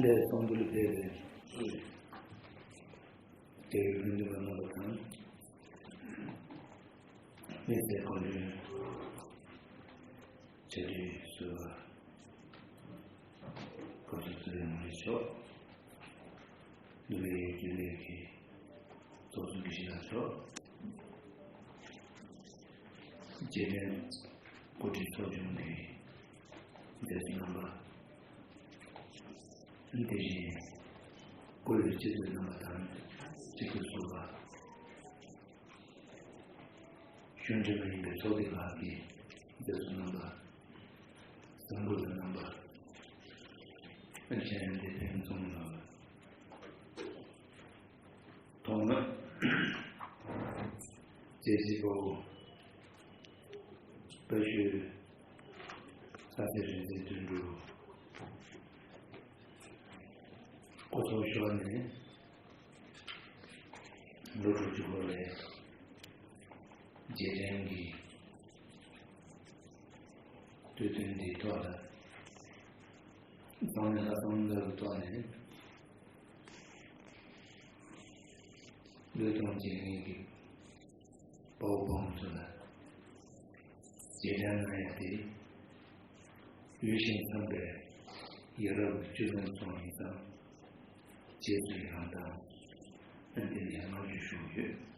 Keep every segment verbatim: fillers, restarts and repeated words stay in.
ལས་གཏོང་འདུལ་སྤེལ་བའི་དེ་བའི་ལྷུན་འདུས་པ་རྣམ་པ་དང་། མི་ཚེ་གོ་འདུལ་བྱ་རྒྱུའི་བཟོད་པ། གོ་ཚོད་བཟོད་པའི་མ་རིག་ཆོག་འདུལ་བའི་རྒྱུན་ལས་ཀྱི་ཚོགས་གཙོ་དགེ་བཤེས་ལགས་མཆོག་རྗེས་དྲན་གོ་སྒྲིག་ཚོགས་ཆུང་གི་མཛད་གཙོ་རྣམ་པ། དེ་བཞིན་བཀུར་འོས་སྤྱི་འཐུས་རྣམ་པ་དང་སྤྱི་འཐུས་ཟུར་པ། གཞུང་འབྲེལ་མ་ཡིན་པའི་ཚོགས་སྡེ་ཁག་གི་མཛད་གཙོ་རྣམ་པ། གསར་འགོད་པ་རྣམ་པ། ཨ་ཅག་ཡང་འདས་ཕན་ཚང་ལ། ཐོག་མར། རྒྱལ་གཅེས་དཔའ་བོ་དཔའ་ཤོད་ལྷ་སྲས་རིག་འཛིན་དོན་གྲུབ་སྐུ་འཚོ་ཞོར་ནས་ལོ་དྲུག་ཅུ་འཁོར་བའི་རྗེས་དྲན་གྱི་དུས་སྟོན་འདིའི་ཐོག་ལ་གཙང་མའི་ལྷ་ཁང་ལྟ་བུའི་ཐོག་ནས། བློས་གཏོང་བྱེད་མཁན་གྱི་དཔའ་བོ་དཔའ་མོ་ཚོ་ལ་རྗེས་དྲན་གནང་ཡ་དེ། ཡུལ་གཞན་འཚམས་པའི་ཡ་རབས་ཀྱི་བཅུད་ལེན་སོང་ཡིན་ཙང་། རྗེས་སུ་ཡི་རང་དང་། ཨ་འདི་ནས་བསྔགས་བརྗོད་ཞུ་གི་ཡོད།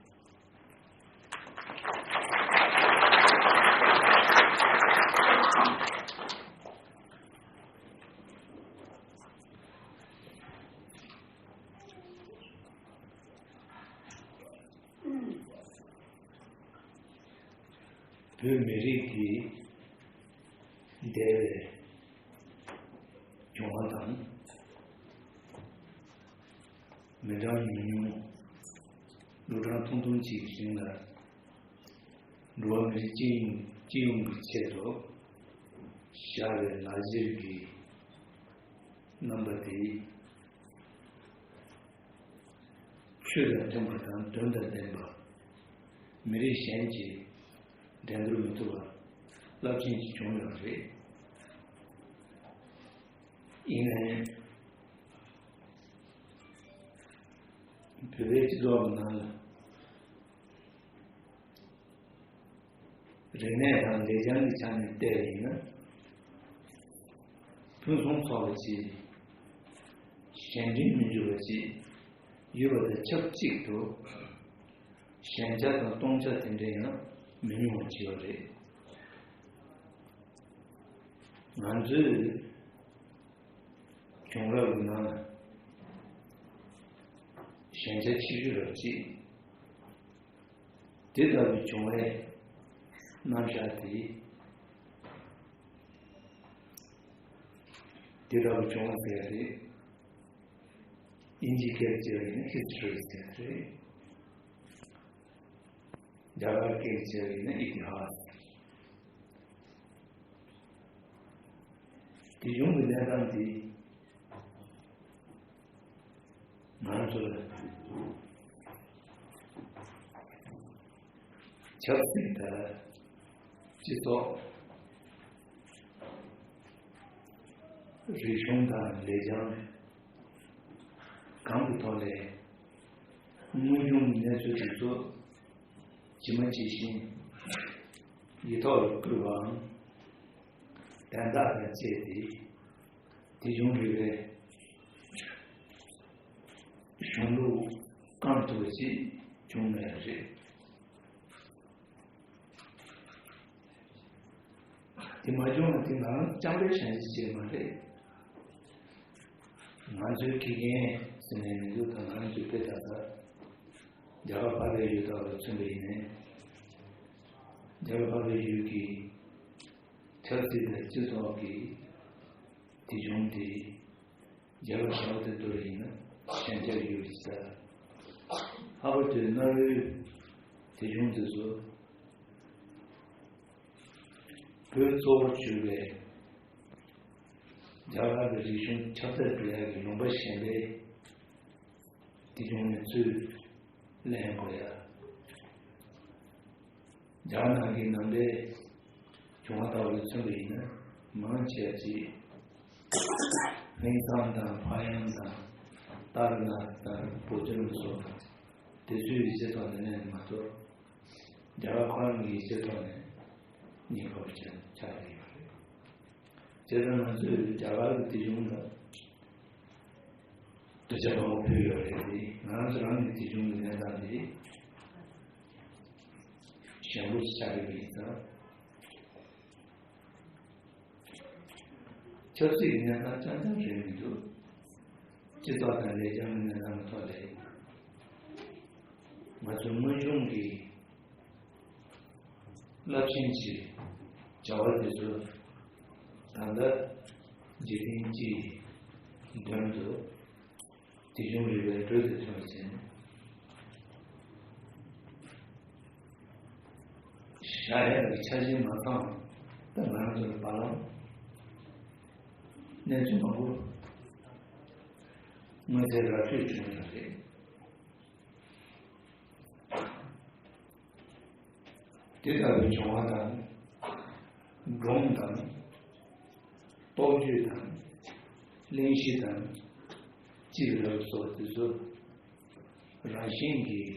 བོད་མི་རིགས་ཀྱི་འདས་པའི་བྱུང་བ་དང་། མི་གྲངས་ཉུང་ཉུང་། ལོ་གྲངས་ཐུང་ཐུང་ཅིག་གི་རིང་ལ། འགྲོ་བ་མི་རིགས་སྤྱི་ཡོངས་སྤྱི་ཡོངས་ཀྱི་ཆེད་དུ་བཞག་པའི་ལག་འཁྱེར་གྱི་རྣམ་པ་དེ། ཆོས་དང་མཐུན་པ་དང་དོན་དང་ལྡན་པ། མི་རིགས་གཞན་གྱིས་འགྲན་བསྡུར་མི་ཐུབ་པ་རླབས་ཆེན་ཞིག་བྱུང་ཡོད་པ་རེད། ཡིན་ནའི། བོད་པའི་སྤྱི་ཚོགས་ཀྱི་ནང་ལ། རིག་གནས་དང་ལེགས་བྱང་གི་ཆ་ནས་བལྟས་པ་ཡིན་ན། ཕུན་སུམ་ཚོགས་པ་ཅིག་གཞན་དྲིང་མི་འཇུག་པ་ཅིག་ཡོད་པ་དང་ཆབས་ཅིག་ཏུ། ཞན་ཆ་དང་སྟོང་ཆ་དེ་འདྲ་ཡང་མི་ཉུང་བ་ཅིག་ཡོད་རེད། ང་ཚོའི་བྱུང་རབས་ཀྱི་ནང་ལ་ཞན་ཆ་ཆེ་ཤོས་རབ་ཅིག་དེ་ལྟ་བུའི་བྱུང་བའི་རྣམ་གཞག་དེ། དེ་ལྟ་བུའི་བྱུང་བ་ཟེར་ཡ་དེ། དབྱིན་ཇིའི་སྐད་བྱས་པ་ཡིན་ན་ཧི་སི་ཊོ་རི་ཟེར་ཡ་དེ་རེད། རྒྱ་གར་སྐད་བྱས་པ་ཡིན་ན་ཨི་ཏི་ཧ་སི། དེ་བྱུང་གི་གནས་སྟངས་དེ། ང་ཚོ་ལ་ཆབ་སྲིད་དང་སྤྱི་ཚོགས། རིག་གཞུང་དང་ལེགས་བྱང་གང་གི་ཐོག་ནས་དངོས་བྱུང་གི་གནས་ཚུལ་དེ་ཚོ་ཇི་མ་ཇི་བཞིན་ཡིག་ཐོག་ལ་བཀོད་པའམ་དན་རྟགས་དང་བཅས་ཏེ། དེ་བྱུང་རིག་པའི་གཞུང་ལུགས་བསྐང་ཐུབ་པ་ཞིག་བྱུང་མེད་པ་རེད། དེ་མ་བྱུང་བ་དེ་ང་རང་རྐྱང་པའི་བྱས་རྗེས་ཅིག་མ་རེད། ང་ཚོའི་དགེ་རྒན་ཟེར་ནས་མི་འདུག་ད་ང་ཚོའི་དཔེ་ལྟ་ས་རྒྱ་གར་འཕགས་པའི་ཡུལ་དག་ལ་མཚོན་པ་ཡིན་ནའི། རྒྱ་གར་འཕགས་པའི་ཡུལ་གྱི་ཆབ་སྲིད་དང་སྤྱི་ཚོགས་ཀྱི་དེ་བྱུང་དེ། རྒྱ་གར་ཞབས་དེ་མདོར་ཡིན་ན་ཞན་ཆ་ཡོད་ཅེས་ལྟར། ལྷག་པར་དུ་གནའ་བོའི་དེ་བྱུང་དེ་ཚོ་བོད་གཙོ་བོར་གྱུར་པའི་རྒྱ་གར་གྱི་རིག་གཞུང་ཁྱབ་གདལ་འགྲོ་ཡག་གི་ལུང་པ་གཞན་པའི་དེ་བྱུང་ནས་ཚུར་ལེན་དགོས་ཡ། རྒྱ་ནག་གི་ནང་པའི་བྱུང་བ་ལྟ་བུ་མཚོན་པ་ཡིན་ན་མང་ཆེ་བ་ཅིག་ ཕིང་སང་དང་ཕ་ཡང་དང་ཏར་ན་དང་བོ་ཏོན་སོགས་དང་དེ་ཚོའི་ཡིག་ཆའི་ཐོག་ནས་ལེན་མ་གཏོགས། རྒྱ་གར་ཁོ་རང་གི་ཡིག་ཆའི་ཐོག་ནས་རྙེད་དཀའ་བ་ཆགས་ཆགས་ཀྱི་ཡོད་རེད། དེ་ལྟར་ང་ཚོས་རྒྱ་གར་གྱི་དེབ་ཆུང་ལ་དུས་ཚོད་མང་པོ་ཕུལ་ཡོད་རེད་དེ། ང་རང་ཚོ་རང་གི་དེབ་ཆུང་གི་གནས་སྟངས་དེ་ཞན་པོ་ཞིག་ཆགས་ཀྱི་ཡོད་ཙང་། ཆབ་སྲིད་ཀྱི་གནས་སྟངས་རྐྱང་རྐྱང་རེད་མི་འདུག་སྤྱི་ཚོགས་དང་ལེགས་བྱང་གི་གནས་སྟངས་ཀྱི་ཐོག་ལ་ང་ཚོའི་དངོས་བྱུང་གི་རླབས་ཆེན་གྱི་བྱ་བ་དེ་ཚོ་ད་ལྟ་འཇིག་རྟེན་སྤྱིའི་མདུན་དུ་དེ་བྱུང་རིག་པའི་འགྲོས་དེ་ཐོན་ཟིན། བཞག་ཡག་གི་ཆ་རྐྱེན་མ་ཚང་བ་ད་ང་རང་ཚོ་ལ་བར་ལམ་གནས་ཚུལ་མང་པོ་མངོན་གསལ་ར་སྤྲོད་བྱུང་ཡོད་རེད། དེ་ལྟ་བུའི་བྱུང་བ་དང་། སྒྲུང་དང་། རྟོགས་བརྗོད་དང་། གླེང་གཞི་དང་། ཅི་རིགས་སོགས་དེ་ཚོ་རང་བཞིན་གྱིས་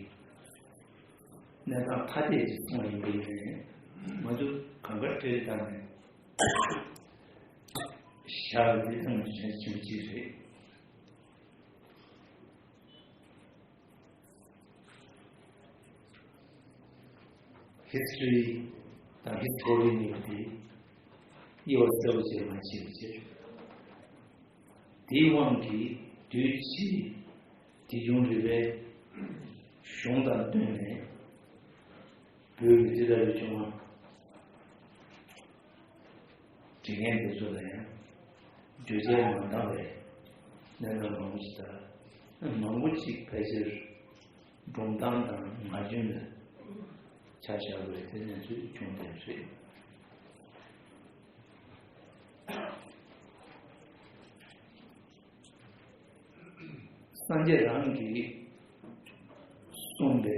གནས་སྟངས་ཐ་དད་ཅིག་སོང་ཡིན་པས་ནས་ང་ཚོ་གང་ག་དེ་དང་ནས་བཞག་པའི་དེ་ཙམ་གྱི་བྱུང་ཅིག་རེད། ཧིས་ཊོ་རི་དང་ཧིས་ཊོ་རི་གཉིས་ཀ་དེ་དབྱེ་བ་གསལ་པོ་བྱས་མ་ཕྱེ་བའི་ཕྱིར། དེའི་དབང་གིས་དུས་ཕྱིས་དེ་བྱུང་རིག་པའི་གཞུང་དང་བསྟུན་ནས་བོད་ཀྱི་དེ་ལྟ་བུའི་བྱུང་བ། བྲིས་མཁན་དེ་ཚོ་ལ་ཡང་བརྗོད་བྱ་མ་འདང་བའི་གནད་དོན་མང་པོ་ཞིག་དང་། མང་པོ་ཞིག་ཕལ་ཆེར་སྒྲུང་གཏམ་དང་ངག་རྒྱུན་ལ་ཆ་བཞག་དགོས་དེ་གནས་ཚུལ་བྱུང་བསྡད་རེད། སངས་རྒྱས་རང་གིས་གསུངས་པའི་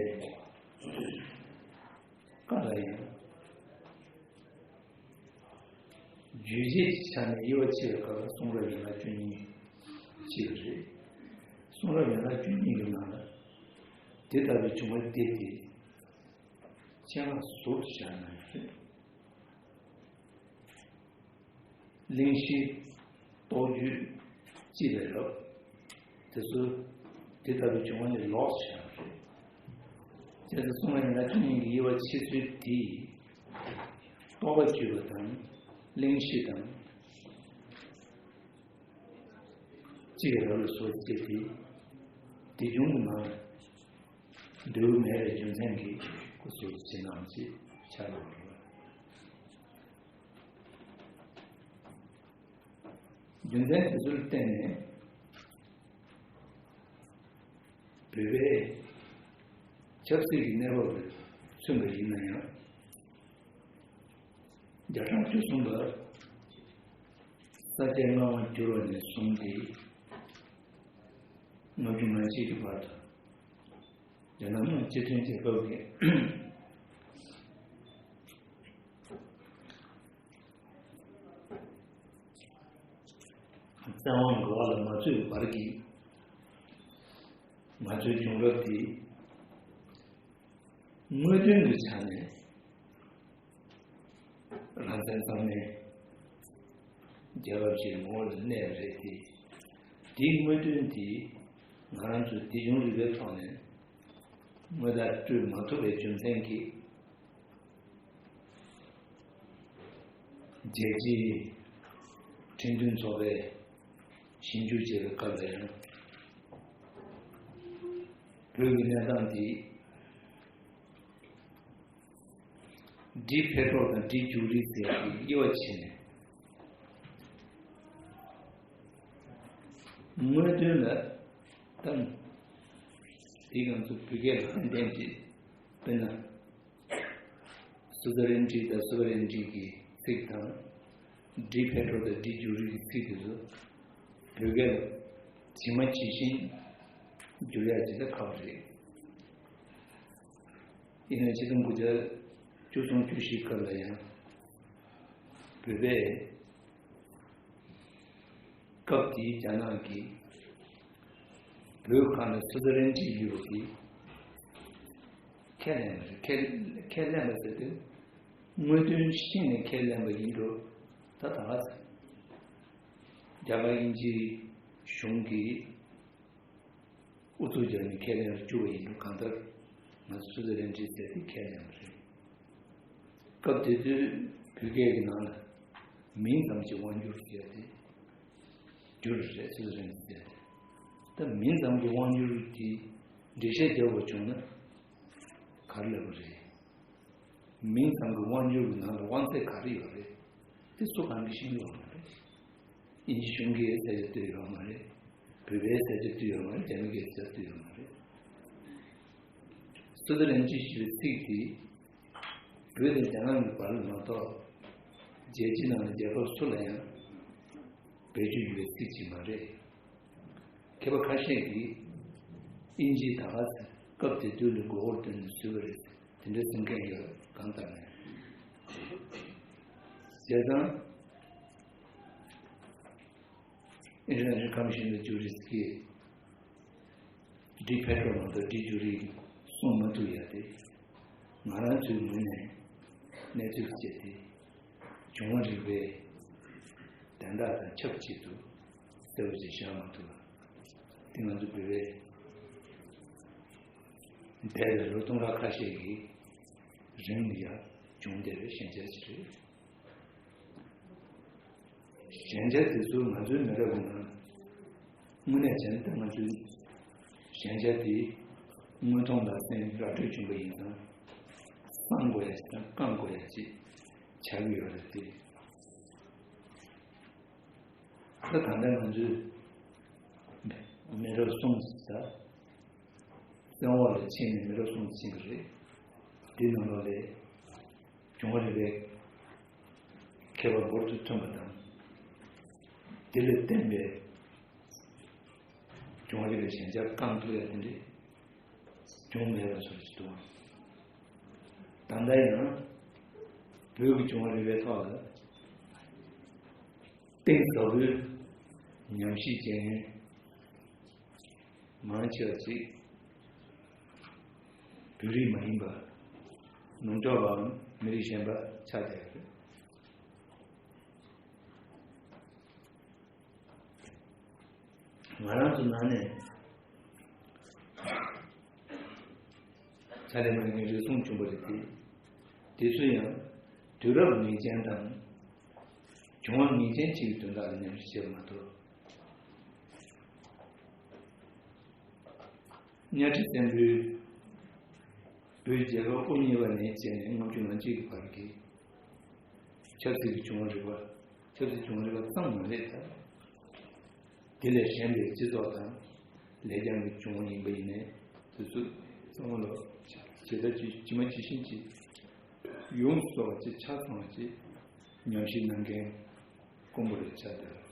བཀའ་ལ་ཡང་། རྒྱུད་བྱེད་ཀྱི་ཆ་ནས་དབྱེ་བ་ཕྱེ་བའི་སྐབས་ལ་གསུང་རབ་ཡན་ལག་བཅུ་གཉིས་ཕྱེ་བ་རེད། གསུང་རབ་ཡན་ལག་བཅུ་གཉིས་ཀྱི་ནང་ལ་དེ་ལྟ་བུའི་བྱུང་བ་སྡེ་དེ་སྤྱན་སྔར་ཟུར་དུ་བཞག་གནང་ཡོད་རེད། གླེང་གཞི། རྟོགས་བརྗོད། ཅེས་པའི་རབ། དེ་ཚོ་དེ་ལྟ་བུའི་བྱུང་བ་ནི་ལོགས་བཞག་པ་རེད། བྱས་ཙང་གསུང་རབ་ཡན་ལག་བཅུ་གཉིས་ཀྱི་དབྱེ་བ་ཕྱེ་ཚུལ་དེས། རྟོགས་པ་བརྗོད་པ་དང་། གླེང་གཞི་དང་། ཅེས་པའི་རབ་ལ་སོགས་ཅེས་ཏེ། དེ་བྱུང་གི་མ་རེད། འདོད་མེད་པའི་རྒྱུ་མཚན་གྱིས་སྐུ་གསུང་ཅི་རྣམས་ཀྱི་ཆ་ལ་རུང་བ། རྒྱུ་མཚན་དེ་ཚོར་བརྟེན་ནས་བོད་པའི་ཆབ་སྲིད་ཀྱི་གནས་བབ་ལ་མཚོན་པ་ཡིན་ན་ཡང་། བརྒྱ་གྲངས་བཅུ་གསུམ་པར་ས་སྐྱ་ལྔ་པ་བསྒྱུར་བ་ནས་བཟུང་སྟེ་ལྔ་བཅུ་ང་གཅིག་གི་བར་དུ། རྒྱ་ནག་དམངས་སྤྱི་མཐུན་རྒྱལ་ཁབ་ཀྱི་བཙན་དབང་གི་འོག་ལ་མ་ཚུད་པའི་བར་གྱི་ང་ཚོའི་བྱུང་རབས་དེ་དངོས་དོན་གྱི་ཆ་ནས་རང་བཙན་གཙང་མའི་རྒྱལ་ཁབ་ཅིག་ངོ་བོ་ལ་གནས་པ་རེད་དེ། དེའི་དངོས་དོན་དེ་ང་རང་ཚོས་དེ་བྱུང་རིག་པའི་ཐོག་ནས་དངོས་བརྡ་སྤྲོད་མ་ཐུབ་པའི་རྒྱུ་མཚན་གྱིས། རྒྱལ་སྤྱིའི་ཁྲིམས་མཐུན་ཚོགས་པས་ཞིབ་འཇུག་བྱས་པའི་སྐབས་ལ་ཡང་། བོད་ཀྱི་གནས་སྟངས་འདི་ཌི་ཕེ་ཏྲོ་དང་ཌི་ཇུ་རི་ཟེར་གྱི་དབྱེ་བ་ཕྱེ་ནས། དངོས་དོན་ལ་ད་འདི་ང་ཚོ་བོད་སྐད་ལ་ཧམ་བརྟེན་གྱིས་དཔེར་ན། སུ་ཛ་རེན་ཊི་དང་སུ་ཝེ་རེན་ཊི་གི་ཚིག་དང་། ཌི་ཕེ་ཏྲོ་དང་ཌི་ཇུ་རི་གི་ཚིག་དེ་ཚོ་བོད་སྐད་ཇི་མ་ཇི་བཞིན་བསྒྱུར་ཡག་ཇི་ལྟར་ཁག་པོ་རེད། ཡིན་ནའི་ཆིག་སྟོང་དགུ་བརྒྱ་བཅུ་གསུམ་བཅུ་བཞིའི་སྐབས་ལ་ཡང་བོད་པས་ སྐབས་དེའི་རྒྱ་ནག་གིས་བོད་ཁ་ནས་སུ་ཛི་ལན་ཌི་ཡོད་པ་དེ་ཁས་ལེན་པ་རེད། ཁས་ཁས་ལེན་པ་ཟེར་དུས་དངོས་དོན་ཤེས་ནས་ཁས་ལེན་པ་ཡིན་འགྲོ། ད་ད་ག་ཚོད་རྒྱ་གར་དབྱིན་ཇིའི་གཞུང་གིས་ཨུ་ཚུགས་རྒྱག་ནས་ཁས་ལེན་ལ་བཅུག་པ་ཡིན་འགྲོ། གང་ལྟར་ང་ཚོ་སུ་ཛི་ལན་ཌི་ཟེར་དེ་ཁས་ལེན་པ་རེད། སྐབས་དེ་དུས་བོད་སྐད་ཀྱི་ནང་ལ་མིང་ཙམ་གྱི་དབང་སྒྱུར་ཟེར་ཏེ་བསྒྱུར་རེད། སུ་ཛི་ལན་ཌི་ཟེར་ཏེ། ད་མིང་ཙམ་གྱི་དབང་སྒྱུར་དེ་འགྲེལ་བཤད་རྒྱག་དགོས་བྱུང་ན་ག་རེ་ལབ་དགོས་རེད། མིང་ཙམ་གྱི་དབང་སྒྱུར་གྱི་ནང་ལ་དབང་ཚད་ག་རེ་ཡོད་རེད། དེ་སུ་གང་གིས་ཤེས་ཀྱི་ཡོད་མ་རེད། དབྱིན་ཇི་གཞུང་གིས་ས་ཆ་སྟོད་ཡོད་མ་རེད། བོད་པའི་ས་ཆ་སྟོད་ཡོད་མ་རེད། རྒྱ་མི་གིས་ས་ཆ་སྟོད་ཡོད་མ་རེད། སུ་ཛི་ལན་ཌི་ཞེས་པའི་ཚིག་དེ་བོད་དང་རྒྱ་ནག་གི་བར་ལ་མ་གཏོགས་རྒྱལ་སྤྱི་ནང་ལ་རྒྱལ་ཁབ་སུ་ལ་ཡང་བེད་སྤྱོད་ཡོད་པའི་ཚིག་ཅིག་མ་རེད། མཁས་པ་ཁ་ཤས་ཀྱིས་དབྱིན་ཇིས་ད་ག་ཚོད་སྐབས་དེ་དུས་ལ་མགོ་སྐོར་བཏོན་ནས་བཟོས་པ་རེད། དེ་འདྲ་གསུང་མཁན་ཡོད། གང་ལྟར་ནས་བྱས་ཙང་International Commission of Jurists གིས་ཌི་ཕེ་ཏྲོ་མ་གཏོགས་ཌི་ཇུ་རི་གསུང་མ་ཐུབ་ཡ་དེ། ང་རང་ཚོའི་ངོས་ནས་གནས་ཚུལ་བྱས་ཏེ་བྱུང་བ་རིག་པའི་དན་རྟགས་དང་ཆབས་ཅིག་ཏུ་གསལ་པོ་ཞིག་བཞག་མ་ཐུབ་པ་དེ་ང་ཚོ་བོད་པའི་འདས་པའི་ལོ་སྟོང་ཕྲག་ཁ་ཤས་ཀྱི་རིང་ལ་ཡང་བྱུང་བསྡད་པའི་ཞན་ཆ་ཞིག་རེད། ཞན་ཆ་དེ་ཚོ་ང་ཚོའི་མི་རབས་ནང་དངོས་གནས་བྱས་ན་ད་ང་ཚོའི་ཞན་ཆ་དེ་དངོས་མཐོང་ལ་སེམས་ར་སྤྲོད་བྱུང་བ་ཡིན་ཙང་སངས་དགོས་ཡ་ཞིག་དང་བསྐང་དགོས་ཡ་ཞིག་ཆགས་ཀྱི་ཡོད་རེད་དེ། ད་ད་ལྟ་ང་ཚོའི་མི་རབས་གསུམ་ཟེར། བཙན་འོག་ལ་ཕྱིན་ནས་མི་རབས་གསུམ་ཕྱིན་པ་རེད། དེ་ནང་ལོགས་ལ་བྱུང་བ་རིག་པའི་མཁས་པ་འབུར་དུ་ཐོན་པ་དང་། དེ་ལས་བརྟེན་པའི་བྱུང་བ་རིག་པའི་ཞན་ཆ་བསྐང་ཐུབ་ཡ་དེ་འདྲ་བྱུང་མེད་པ་བཟོ་ཞིག་འདུག་ད་ལྟ་ཡང་བོད་ཀྱི་བྱུང་བ་རིག་པའི་ཐོག་ལ་གཏིང་ཟབ་པོའི་ཉམས་ཞིབ་བྱེད་མཁན་མང་ཆེ་བ་ཅིག་བོད་རིགས་མ་ཡིན་པ། ནུབ་ཕྱོགས་པའམ་མི་རིགས་གཞན་པ་ཆགས་བསྡད་ཡོད་རེད། ང་རང་ཚོ་ནང་ནས་ཕྱག་ལས་གནང་མཁན་རེ་ཟུང་བྱུང་བ་རེད་དེ། དེ་ཚོ་ཡང་དུས་རབས་ངེས་ཅན་དང་བྱུང་བ་ངེས་ཅན་གཅིག་གི་དོན་དག་ལ་ཉམས་ཞིབ་བྱས་པ་མ་གཏོགས། གཉའ་ཁྲི་བཙན་པོའི་བོད་རྒྱལ་ཁབ་དབུ་བརྙེས་པ་ནས་བྱས་ནས་ལྔ་བཅུ་ང་གཅིག་གི་བར་གྱི་ཆབ་སྲིད་ཀྱི་བྱུང་བ་རིག་པ། ཆབ་སྲིད་བྱུང་བ་རིག་པ་ཙམ་མ་རེད་ད། དེ་ལས་གཞན་པའི་སྤྱི་ཚོགས་དང་ལེགས་བྱང་གི་བྱུང་བ་ཡིན་པ་ཡིན་ནའི་དེ་ཚོ་ཚང་མ་ལ་ཇི་ལྟར་ཇི་ཇི་མ་ཇི་བཞིན་གྱི་ཡོངས་སུ་རྫོགས་པ་ཅིག་ཆ་ཚང་བ་ཅིག་ཉམས་ཞིབ་གནང་མཁན་དཀོན་པོ་རེད་ཆགས་བསྡད།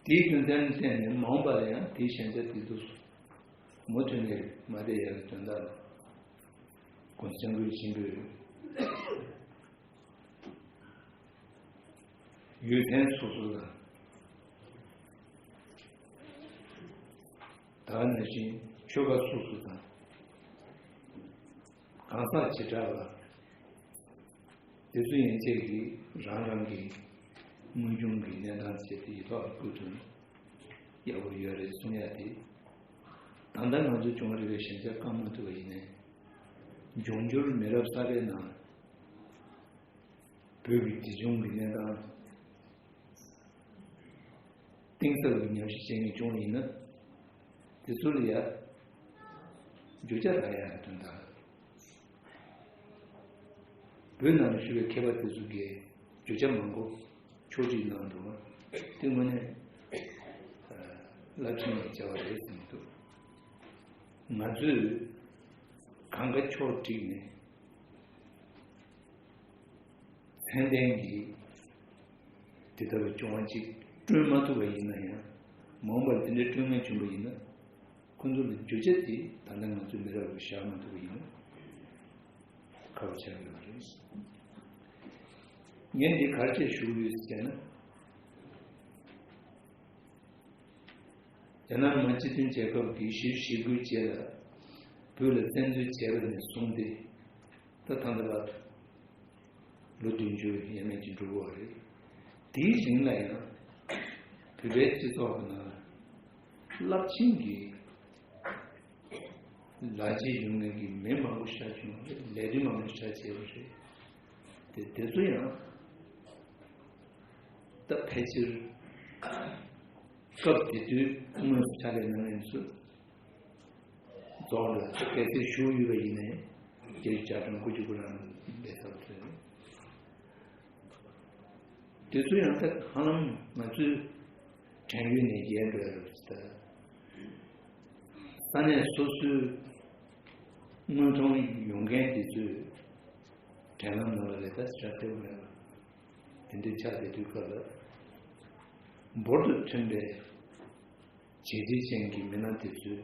དེའི་རྒྱུ་མཚན་ལ་བརྟེན་ནས་མ་འོངས་པ་ལ་ཡང་དེའི་ཞན་ཆ་དེ་ཚོ་མུ་མཐུད་ནས་མ་བསྡད་ཡག་གི་དོན་དག་ལ་གོང་ས་སྐྱབས་མགོན་ཆེན་པོས་ཡུལ་ཕན་སོ་སོ་དང་། ད་ག་ནང་བཞིན་ཆོལ་ཁ་སོ་སོ་དང་། གང་ཟག་བྱེ་བྲག་ལ། དེ་ཚོ་ཡན་ཆད་ཀྱིས་རང་རང་གི་དངོས་བྱུང་གི་གནས་སྟངས་བྱས་ཏེ་ཡིག་ཐོག་ལ་བཀོད་ཐུབ་ན་ཡག་པོ་ཡོད་རེད་གསུང་ཡ་དེ། ད་ལྟ་ང་ཚོ་བྱུང་བ་རིག་པའི་ཞན་ཆ་བསྐང་མ་ཐུབ་པ་ཡིན་ནའི། འབྱུང་འགྱུར་མི་རབས་གསར་པའི་ནང་ལ་བོད་ཀྱི་དེ་བྱུང་གི་གནས་སྟངས་གཏིང་ཟབ་ཀྱི་ཉམས་ཞིབ་བྱེད་མཁན་བྱུང་བ་ཡིན་ན། དེ་ཚོ་ལ་ཡ་བརྗོད་བྱ་རག་ཡ་དོན་དག་བོད་ནང་ལ་བཞུགས་པའི་མཁས་པ་དེ་ཚོ་གིས་བརྗོད་བྱ་མང་པོ་ཕྱོགས་སྒྲིག་གནང་འདུག་དེ་དངོས་གནས་རླབས་ཆེན་ལ་བྱ་བ་རེད་བསམ་གྱི་འདུག་ང་ཚོས་གང་ག་ཕྱོགས་བསྒྲིགས་ནས་ཚད་ལྡན་གྱི་དེ་ལྟ་བུའི་སྐྱོ་བ་ཅིག་བསྐྲུན་མ་ཐུབ་པ་ཡིན་ན་ཡང་། མ་འོངས་པར་དེ་འདྲའི་བསྐྲུན་མཁན་བྱུང་བ་ཡིན་ན། ཁོ་ཚོ་ལ་བརྗོད་བྱ་དེ་ད་ལྟ་ང་ཚོའི་མི་རབས་ལ་བཞག་མ་ཐུབ་པ་ཡིན་ན་ཁག་པོ་ཆགས་ཡོད་པ་རེད། ངས་འདི་ག་རེ་བྱས་ཞུ་གི་ཡོད་ཟེར་ན། རྒྱ་ནག་མི་དམངས་སྤྱི་མཐུན་རྒྱལ་ཁབ་ཀྱིས་ཞི་བདེ་ཞི་རྒོལ་བྱས་ལ། བོད་ལ་བཙན་འཛུལ་བྱས་པ་ནས་བཟུང་སྟེ། ད་ད་ལྟ་བར་དུ་ལོ་བདུན་ཅུ་ཡས་མས་ཅིག་འགྲོ་གི་ཡོད་རེད། དེའི་རིང་ལ་ཡང་བོད་པའི་སྤྱི་ཚོགས་ཀྱི་ནང་ལ་རླབས་ཆེན་གྱི་ལག་རྗེས་ཡོད་མཁན་གྱི་མི་མང་པོ་ཤར་བྱུང་བ་རེད། ལས་དོན་མང་པོ་ཤར་བྱས་པ་རེད། དེ་དེ་ཚོ་ཡང་ད་ཕལ་ཆེར་སྐབས་དེ་དུས་དངོས་སུ་ཕྱག་ལས་གནང་མཁན་ཚོ་རྫོགས་ལ་སྐད་ཆ་ཞུ་ཡོད་པ་ཡིན་ནའི་བརྒྱད་ཅུ་གྱ་གྲངས་དགུ་བཅུ་གོ་ལ་སླེབས་ཚར་བ་རེད། དེ་ཚོ་ཡང་ད་ཧ་ལམ་ང་ཚོའི་དྲན་ཡུལ་ནས་ཡལ་འགྲོ་ཡ་རེད་ད། ས་གནས་སོ་སོའི་དངོས་མཐོང་ཡོང་མཁན་དེ་ཚོའི་དྲན་ལམ་ནང་ལ་རེད་ད་ཟེར་བསྡད་ཡོད་རེད། དེ་འདྲའི་ཆགས་བསྡད་དུས་སྐབས་ལ་འབུར་དུ་ཐོན་པའི་རྗེས་འདྲིས་ཅན་གྱི་མི་སྣ་དེ་ཚོའི་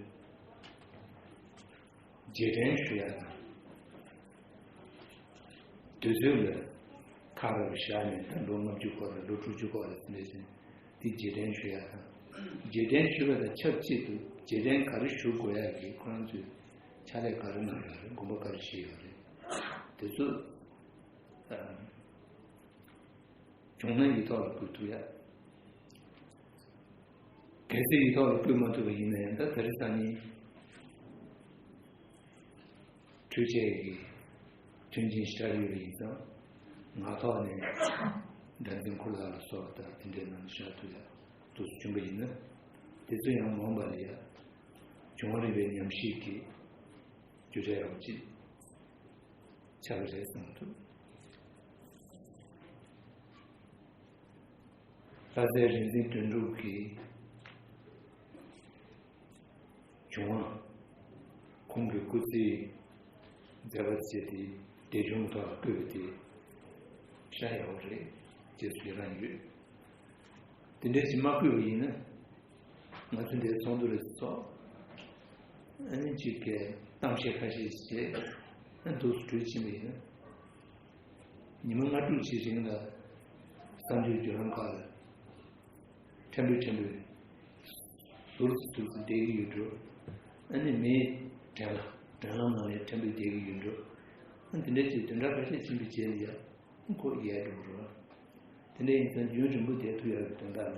རྗེས་དྲན་ཞུ་ཡ་དང་། དུས་ཚོད་ལ་ཁག་རེ་བཞག་ནས་ད་ལོ་ལྔ་བཅུ་འཁོར་རེད། ལོ་དྲུག་ཅུ་འཁོར་རེད། དེ་འདྲ་བྱས་ནས་དེ་རྗེས་དྲན་ཞུ་ཡ་དང་། རྗེས་དྲན་ཞུ་བ་དང་ཆབས་ཅིག་ཏུ་རྗེས་དྲན་ག་རེ་ཞུ་དགོས་ཡ་གི་ཁོ་རང་ཚོས་ཕྱག་ལས་ག་རེ་གནང་ཡོད་རེད། དགོངས་པ་ག་རེ་བཞེས་ཡོད་རེད། དེ་ཚོ་བྱུང་ན་ཡིག་ཐོག་ལ་བཀོད་ཐུབ་ཡ། གལ་སྲིད་ཡིག་ཐོག་ལ་བཀོད་མ་ཐུབ་པ་ཡིན་ན་ཡང་ད་དེ་རིང་སང་ཉིན་འཕྲུལ་ཆས་ཀྱི་མཐུན་རྐྱེན་ཞེ་དྲག་ཡོད་པ་ཡིན་ཙང་། ངག་ཐོག་ནས་དགྲ་འཛིན་ཁོ་ལག་ལ་སོགས་པ་དང་དེ་འདྲའི་ནང་བཞག་ཐུབ་ཡ་འདུག་བྱུང་བ་ཡིན་ན། དེ་ཚོ་ཡང་མ་འོངས་པ་ལ་ཡ་བྱུང་བ་རིག་པའི་ཉམས་ཞིབ་ཀྱི་རྒྱུ་ཆ་ཡག་པོ་ཅིག་ཆགས་ཀྱི་རེད་བསམ་ཐུབ། ལྷ་སའི་རིག་འཛིན་དོན་གྲུབ་ཀྱི་བྱུང་བ། ཁོང་གི་སྐུ་ཚེའི་མཛད་པ་བཅས་དེ་དེབ་ཆུང་ཐོག་ལ་བཀོད་པ་དེ་ཤ་ཡག་པོ་རེད་ཅེས་སུ་ཡི་རང་ཡོད། དེ་འདྲའི་ཞིག་མ་བཀོད་པ་ཡིན་ན། ང་ཚོ་འདིར་ཚོགས་འདུ་རེ་ཚོགས། ཨ་ནི་གཅིག་གིས་གཏམ་བཤད་ཁ་ཤས་ཤིག་བྱས། ཨ་ནི་འདུག་སེ་གྲོལ་ཕྱིན་པ་ཡིན་ན། ཉི་མ་ལྔ་དྲུག་ཅིག་རིང་ལ་གསར་འགྱུར་བརྒྱུད་ལམ་ཁག་ལ་ཕྲན་བུ་ཕྲན་བུ་ཟུར་ཙམ་ཟུར་ཙམ་བསྡད་ཀྱི་ཡོད་འགྲོ། ཨ་ནི་མིའི་དྲན་ལ་དྲན་ལམ་ནང་ལ་ཕྲན་བུ་བསྡད་ཀྱི་ཡོད་འགྲོ། ཨ་ནི་དེ་འདྲ་ཅིག་བདུན་ཕྲག་ཁ་ཤས་ཕྱིན་པའི་རྗེས་ལ་ཡ། ཁོ་ཡལ་འགྲོ་རོགས། དེ་འདྲ་ཡིན་ཙང་རྒྱུན་རིང་པོ་བསྡད་ཐུབ་ཡག་གི་དོན་དག་ལ།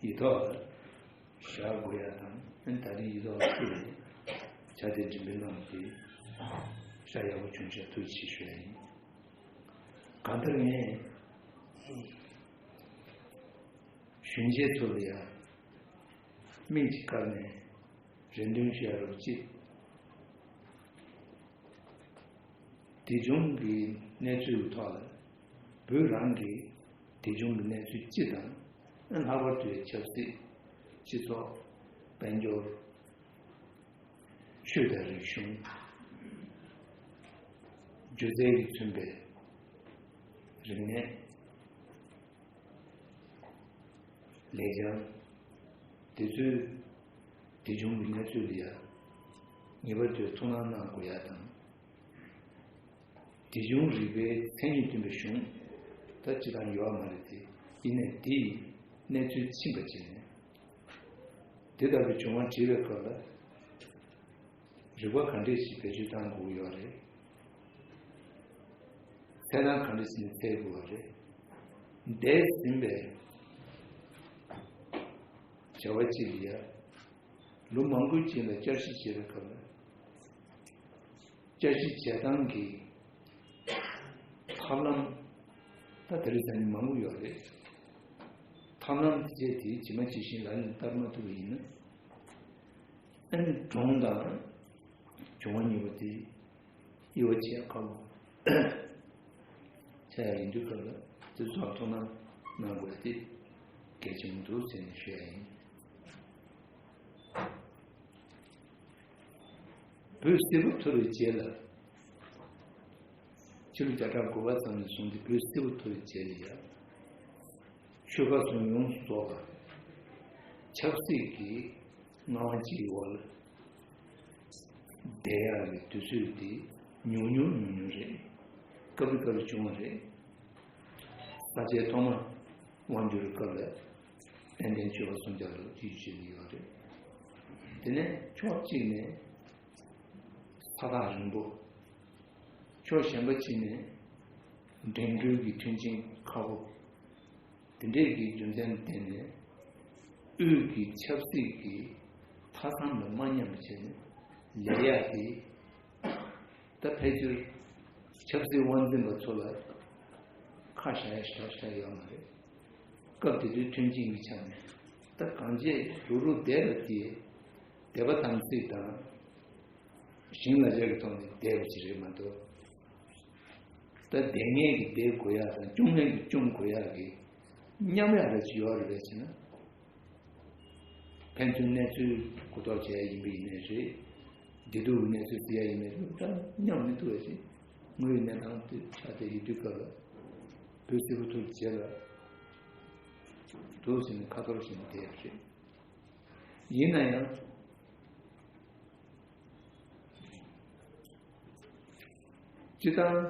ཡིག་ཐོག་ལ་བཞག་དགོས་ཡག་དང་། ཨ་ནི་ད་རིང་ཡིག་ཐོག་ལ་བསྐུར་ནས་ཕྱག་དེབ་འགྲེམས་སྤེལ་གནང་བ་དེ་ཤ་ཡག་པོ་བྱུང་ཤག་ཐུགས་རྗེ་ཆེ་ཞུ་ཡ་ཡིན། གང་ལྟར་ངས་གཞོན་སྐྱེས་ཚོ་ལ་ཡང་མིག་ཅིག་བཀར་ནས་རེ་འདུན་ཞུ་ཡ་རོགས་གཅིག་དེ་བྱུང་གི་གནས་ཚུལ་ཐོག་ལ་བོད་རང་གི་དེ་བྱུང་གི་གནས་ཚུལ་སྤྱི་དང་། ལྷག་པར་དུ་ཆབ་སྲིད། སྤྱི་ཚོགས། དཔལ་འབྱོར། ཆོས་དང་རིག་གཞུང་། སྒྱུ་རྩལ་གྱིས་མཚོན་པའི་རིག་གནས། ལེགས་བྱང་། དེ་ཚོའི་དེ་བྱུང་གི་གནས་ཚུལ་ལ་ཡ་ངེས་པར་དུ་ཐུགས་སྣང་གནང་དགོས་ཡ་དང་། དེ་བྱུང་རིག་པའི་མཚན་ཉིད་སྟོན་པའི་གཞུང་ད་སྤྱི་དང་ཡོད་མ་རེད་དེ། ཡིན་ནའི་དེ་ཡི་གནས་ཚུལ་ཕྱིན་པ་བྱས་ནས། དེ་ལྟ་བུའི་བྱུང་བ་བྲིས་པའི་སྐབས་ལ། རིག་པ་ག་འདྲས་ཤིག་བེད་སྤྱོད་གཏང་དགོས་ཡོད་རེད། ཚད་སྟངས་ག་འདྲས་ཤིག་ནས་འཚོལ་དགོས་པ་རེད། འདས་ཟིན་པའི་བྱ་བ་གཅིག་ལ་ཡ། ལོ་མང་པོའི་རྗེས་ལ་བསྐྱར་ཞིབ་བྱེད་པའི་སྐབས་ལ། བསྐྱར་ཞིབ་བྱེད་སྟངས་ཀྱི་ཐབས་ལམ་ད་དེ་རིང་ད་ནི་མང་པོ་ཡོད་རེད། ཐབས་ལམ་དེ་བྱས་ཏེ་ཇི་མ་ཇི་བཞིན་ལག་ལེན་བསྟར་མ་ཐུབ་པ་ཡིན་ན། ཨ་ནི་གྲོངས་དང་བྱུང་བ་གཉིས་པོ་དེ་དབྱེ་བ་ཕྱེ་ཡག་ཁག་པོ་ཆགས་ཡག་ཡིན་དུས་སྐབས་ལ་དེ་ཚོ་ལ་ཐུགས་སྣང་གནང་དགོས་ཏེ་གལ་ཆེན་པོ་འདུག་ཟེར་ནས་ཞུ་ཡ་ཡིན། བོད་སིལ་བུ་འཐོར་བའི་རྗེས་ལ། ཕྱི་ལོ་བརྒྱ་ཕྲག་དགུ་པ་ཙམ་ནས་བཟུང་སྟེ་བོད་སིལ་བུ་འཐོར་བའི་རྗེས་ལ་ཡ། ཆོལ་ཁ་གསུམ་ཡོངས་སུ་རྫོགས་པ་ཆབ་སྲིད་ཀྱི་མངའ་དབང་གཅིག་གི་འོག་ལ་བསྡད་ཡག་གི་དུས་ཚོད་དེ་ཉུང་ཉུང་ཉུང་ཉུང་རེད། སྐབས་རེ་སྐབས་རེ་བྱུང་བ་རེད། ས་ཆའི་ཐོག་མ་དབང་སྒྱུར་སྐབས་ལ་ དཔལ་ལྡན་ཆོས་པ་སུམ་བརྒྱ་ལ་དེ་བྱེད་ཀྱི་ཡོད་རེད། དེ་ནས་ཕྱོགས་གཅིག་ནས་ས་ཐག་རིང་པོ། ཕྱོགས་གཞན་པ་གཅིག་ནས་འགྲིམ་འགྲུལ་གྱི་མཐུན་རྐྱེན་ཁག་པོ། དེ་འདྲས་ཀྱི་རྒྱུ་མཚན་བརྟེན་ནས་དབུས་ཀྱི་ཆབ་སྲིད་ཀྱི་མཐའ་མཚམས་ལ་མ་མཉམ་པ་བྱས་ནས་ལས་ཡག་གི། ད་ཕལ་ཆེར་ཆབ་སྲིད་དབང་འཛིན་པ་ཚོ་ལ་ཁ་བཞག་ཡ་ཞེ་དྲག་ཡོད་མ་རེད། སྐབས་དེ་དུས་མཐུན་རྐྱེན་གྱི་ཆ་ནས་ད་གང་བྱས་རུག་རུག་བསྡད་པ་དེ་དད་པ་དམ་ཚིག་དང་ཞིང་ལ་ལྕགས་ཀྱི་ཐོག་ནས་བསྡད་པ་ཅིག་རེད་མ་གཏོགས། ད་བསྡད་མཁན་གྱི་བསྡད་དགོས་ཡག་དང་བཅོམ་མཁན་གྱི་བཅོམ་དགོས་ཡག་གི་མཉམ་ཡག་རེ་ཅིག་ཡོད་རེད་པས་ཟེར་ན། ཕན་ཚུན་གནས་ཚུལ་གོ་རྟོགས་བྱས་ཡ་ཡིན་པ་ཡིན་ནའི་རེད། བདེ་སྡུག་གི་གནས་ཚུལ་ཟེར་ཡ་ཡིན་ནའི་རེད། ད་མཉམ་མི་ཐུབ་པ་ཞིག་དངོས་ཡོད་གནས་སྟངས་དེ་ཆགས་བསྡད་ཡོད་དུས་སྐབས་ལ་བོད་སིལ་བུ་ཐུར་རྗེས་ལ་འདུག་ཟེར་ནས་ཁ་ཐོར་བྱས་ནས་བསྡད་ཡོད་རེད། ཡིན་ན་ཡང་། སྤྱིར་བཏང་།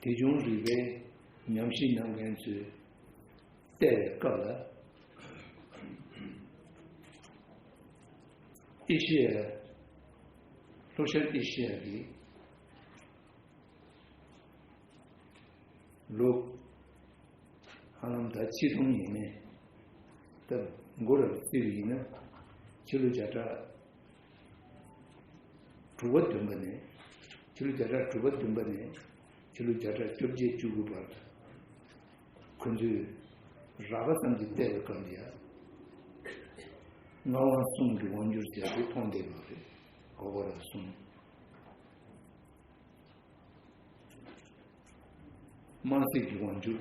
དེ་བྱུང་རིག་པའི་ཉམས་ཞིབ་གནང་མཁན་ཚོས་བལྟས་པའི་སྐབས་ལ། ཨེ་ཤེ་ཡ། ལྷོ་ཤར་ཨེ་ཤེ་ཡ་གི་ལོ། ཧ་ལམ་ད་ཆིག་སྟོང་ཡས་མས། ད་མགོ་ར་བརྩིས་པ་ཡིན་ན། ཕྱི་ལོ་བརྒྱ་ཕྲག་དྲུག་པ་བདུན་པ་ནས། ཕྱི་ལོ་བརྒྱ་ཕྲག་དྲུག་པ་བདུན་པ་ནས་ཕྱི་ལོ་བརྒྱ་ཕྲག་བཅོ་བརྒྱད་བཅུ་དགུ་བར་དུ། ཁོ་ཚོས་རགས་པ་ཙམ་གྱིས་བལྟས་པའི་སྐབས་ལ་ཡ། ངག་དབང་གསུམ་གྱི་དབང་སྒྱུར་བྱས་ཏེ་མཐོང་བསྡད་པ་རེད། གོ་བ་ར་གསུམ། དམངས་སྲིད་ཀྱི་དབང་སྒྱུར།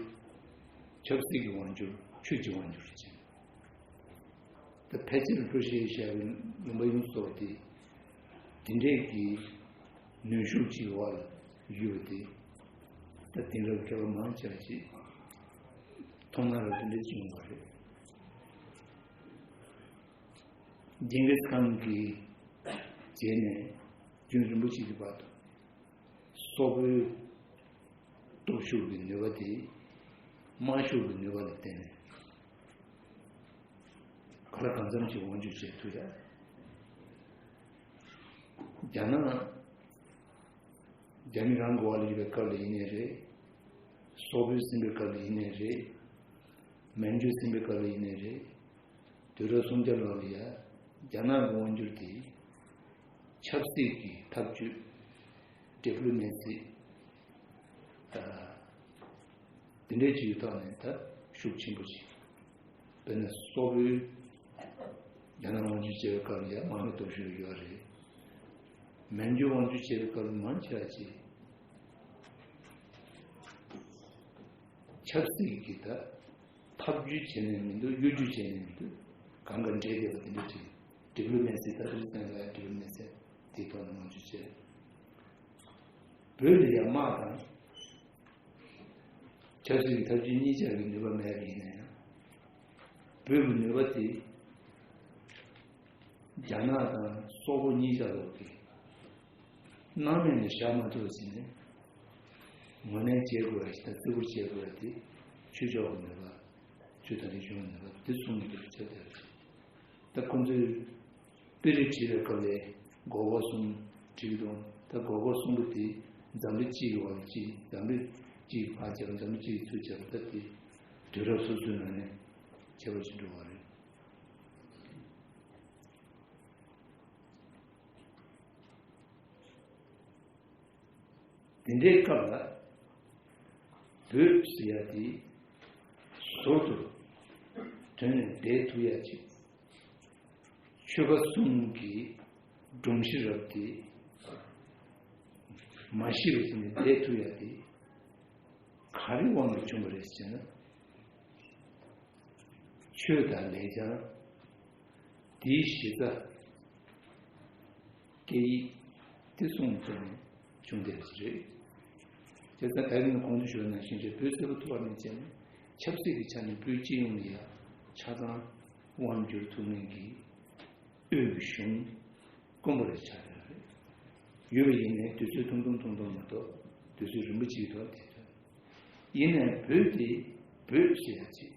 ཆབ་སྲིད་ཀྱི་དབང་སྒྱུར། ཆོས་ཀྱི་དབང་སྒྱུར་བྱས། ད་ཕལ་ཆེར་ལྷོ་ཤར་ཨེ་ཤ་ཡའི་ལུང་པ་ཡོངས་སུ་རྫོགས་པ་དེ་དེ་འདྲས་ཀྱི་ནུས་ཤུགས་ཀྱི་འོག་ལ་ཡོད་པ་དེ། ད་དེང་རབས་མཁས་པ་མང་ཆེ་བ་ཞིག་མཐོང་སྣང་རབ་དེ་འདྲས་བྱུང་བ་རེད། ཇིང་གིས་ཁཱན་གྱི་རྗེས་ནས་རྒྱུན་རིང་པོ་ཞིག་གི་བར་དུ། སོག་པོའི་སྟོབས་ཤུགས་ཀྱི་ནུས་པ་དེ་དམག་ཤུགས་ཀྱི་ནུས་པ་ལ་བརྟེན་ནས་ག་ལ་གང་འཚམ་ཞིག་དབང་སྒྱུར་བྱེད་ཐུབ་ཡ། རྒྱ་ནག་རྒྱ་མི་རང་གི་འོག་ལ་ཡོད་པའི་སྐབས་ལ་ཡིན་ནའི་རེད། སོག་པོའི་ཟིན་པའི་སྐབས་ལ་ཡིན་ནའི་རེད། མན་ཇུ་ཟིན་པའི་སྐབས་ལ་ཡིན་ནའི་རེད། དུས་རབས་སུམ་བརྒྱ་ལོ་ལ་ཡ་རྒྱ་ནག་གི་དབང་སྒྱུར་དེ་ཆབ་སྲིད་ཀྱི་ཐབས་ཇུས། ཌི་པི་ལོ་མེ་སི། ད་འདི་འདྲའི་ཅིག་ཐོག་ནས་ད་ཤུགས་ཆེན་པོ་ཞིག་དཔེར་ན་སོག་པོའི་རྒྱ་ནག་དབང་སྒྱུར་བྱས་པའི་སྐབས་ལ་ཡ་དམག་མི་སྟོབས་ཤུགས་ཡོད་རེད། མན་ཇུ་དབང་སྒྱུར་བྱས་པའི་སྐབས་ལ་མང་ཆེ་བ་ཅིག་ཆབ་སྲིད་ཀྱི་ད་ཐབས་ཇུས་བྱས་ནས་མི་འདུག་གཡོ་སྒྱུ་བྱས་ནས་མི་འདུག་གང་ག་འདྲེས་བསྡད་པ་དེ་འདྲ་ཅིག་ཌི་པི་ལོ་མེ་སི། ད་ལྟ་བར་དུ་ལ་ཌི་པི་ལོ་མེ་སི་དེའི་ཐོག་ནས་དབང་སྒྱུར་བྱས། བོད་ལ་ཡང་དམག་དང་། ཆབ་སྲིད་ཀྱི་ཐབས་ཇུས་གཉིས་ཆར་གྱི་ནུས་པ་མེད་པ་ཡིན་ན་ཡང་། བོད་ཀྱི་ནུས་པ་དེ་རྒྱ་ནག་དང་སོག་པོ་གཉིས་ཆར་ལོག་གི་སྣང་མེད་ནས་བཞག་མ་ཐུབ་ཟིན་ནས། ངོས་ལེན་བྱེད་དགོས་པ་ཞིག་དང་བརྩི་བཀུར་བྱེད་དགོས་པ་དེ་ཆོས་ཕྱོགས་ཀྱི་ནུས་པ། ཆོས་དང་རིག་གཞུང་གི་ནུས་པ་དེ་གསུམ་གྱི་ཐོག་ལ་ཁྱབ་བསྡད་པ་རེད། ད་ཁོང་ཚོས་དཔེ་རིས་བྲིས་པའི་སྐབས་ལ་མགོ་སྐོར་གསུམ་བྲིས་ཀྱི་འདུག་ད་མགོ་སྐོར་གསུམ་པོ་དེ་འཛམ་གླིང་སྤྱི་ཡི་འོག་ལ་གཅིག་འཛམ་གླིང་སྤྱི་ཡི་ཕར་བྱས་པ། འཛམ་གླིང་སྤྱི་ཡི་ཚུར་བྱས་པ། ད་དེ་དུས་རབས་སོ་སོའི་ནང་ནས་ཁྱད་པར་ཅིག་འགྲོ་བ་རེད། དེ་འདྲའི་སྐབས་ལ་བོད་ཟེར་ཡ་དེ་ཟུར་དུ་དོན་ནས་བསྡད་ཐུབ་ཡ་ཅིག་ཆོལ་ཁ་གསུམ་གྱི་སྒྲོམ་གཞི་རབ་དེ་མ་ཤི་བའི་ཚུལ་ནས་བསྡད་ཐུབ་ཡ་དེ་ག་རེ་དབང་གིས་བྱུང་བ་རེད་ཟེར་ན། ཆོས་དང་ལེགས་བྱང་། དེའི་གཞི་རྩ། སྐད་ཡིག་དེ་གསུམ་ཐོག་ནས་བྱུང་བསྡད་པ་ཞིག་རེད། དེ་ལྟར་ད་རིང་གོང་དུ་ཞུས་པ་ནང་བཞིན་རེད། བོད་སིལ་བུ་ཐོར་བ་ནས་བྱས་ནས་ཆབ་སྲིད་ཀྱི་ཆ་ནས་བོད་སྤྱི་ཡོངས་ལ་ཡང་ཆ་ཚང་དབང་བསྒྱུར་ཐུབ་མཁན་གྱི་དབུས་ཀྱི་གཞུང་དཀོན་པོ་རེ་ཆགས་བསྡད་པ་རེད། ཡོད་པ་ཡིན་ནའི་དུས་ཚོད་ཐུང་ཐུང་ཐུང་ཐུང་མ་གཏོགས་དུས་ཚོད་རིང་པོ་ཅིག་ཐོག་དེ་ཚོ་ཡིན་ནའི་བོད་དེ་བོད་ཟེར་ཡ་ཅིག་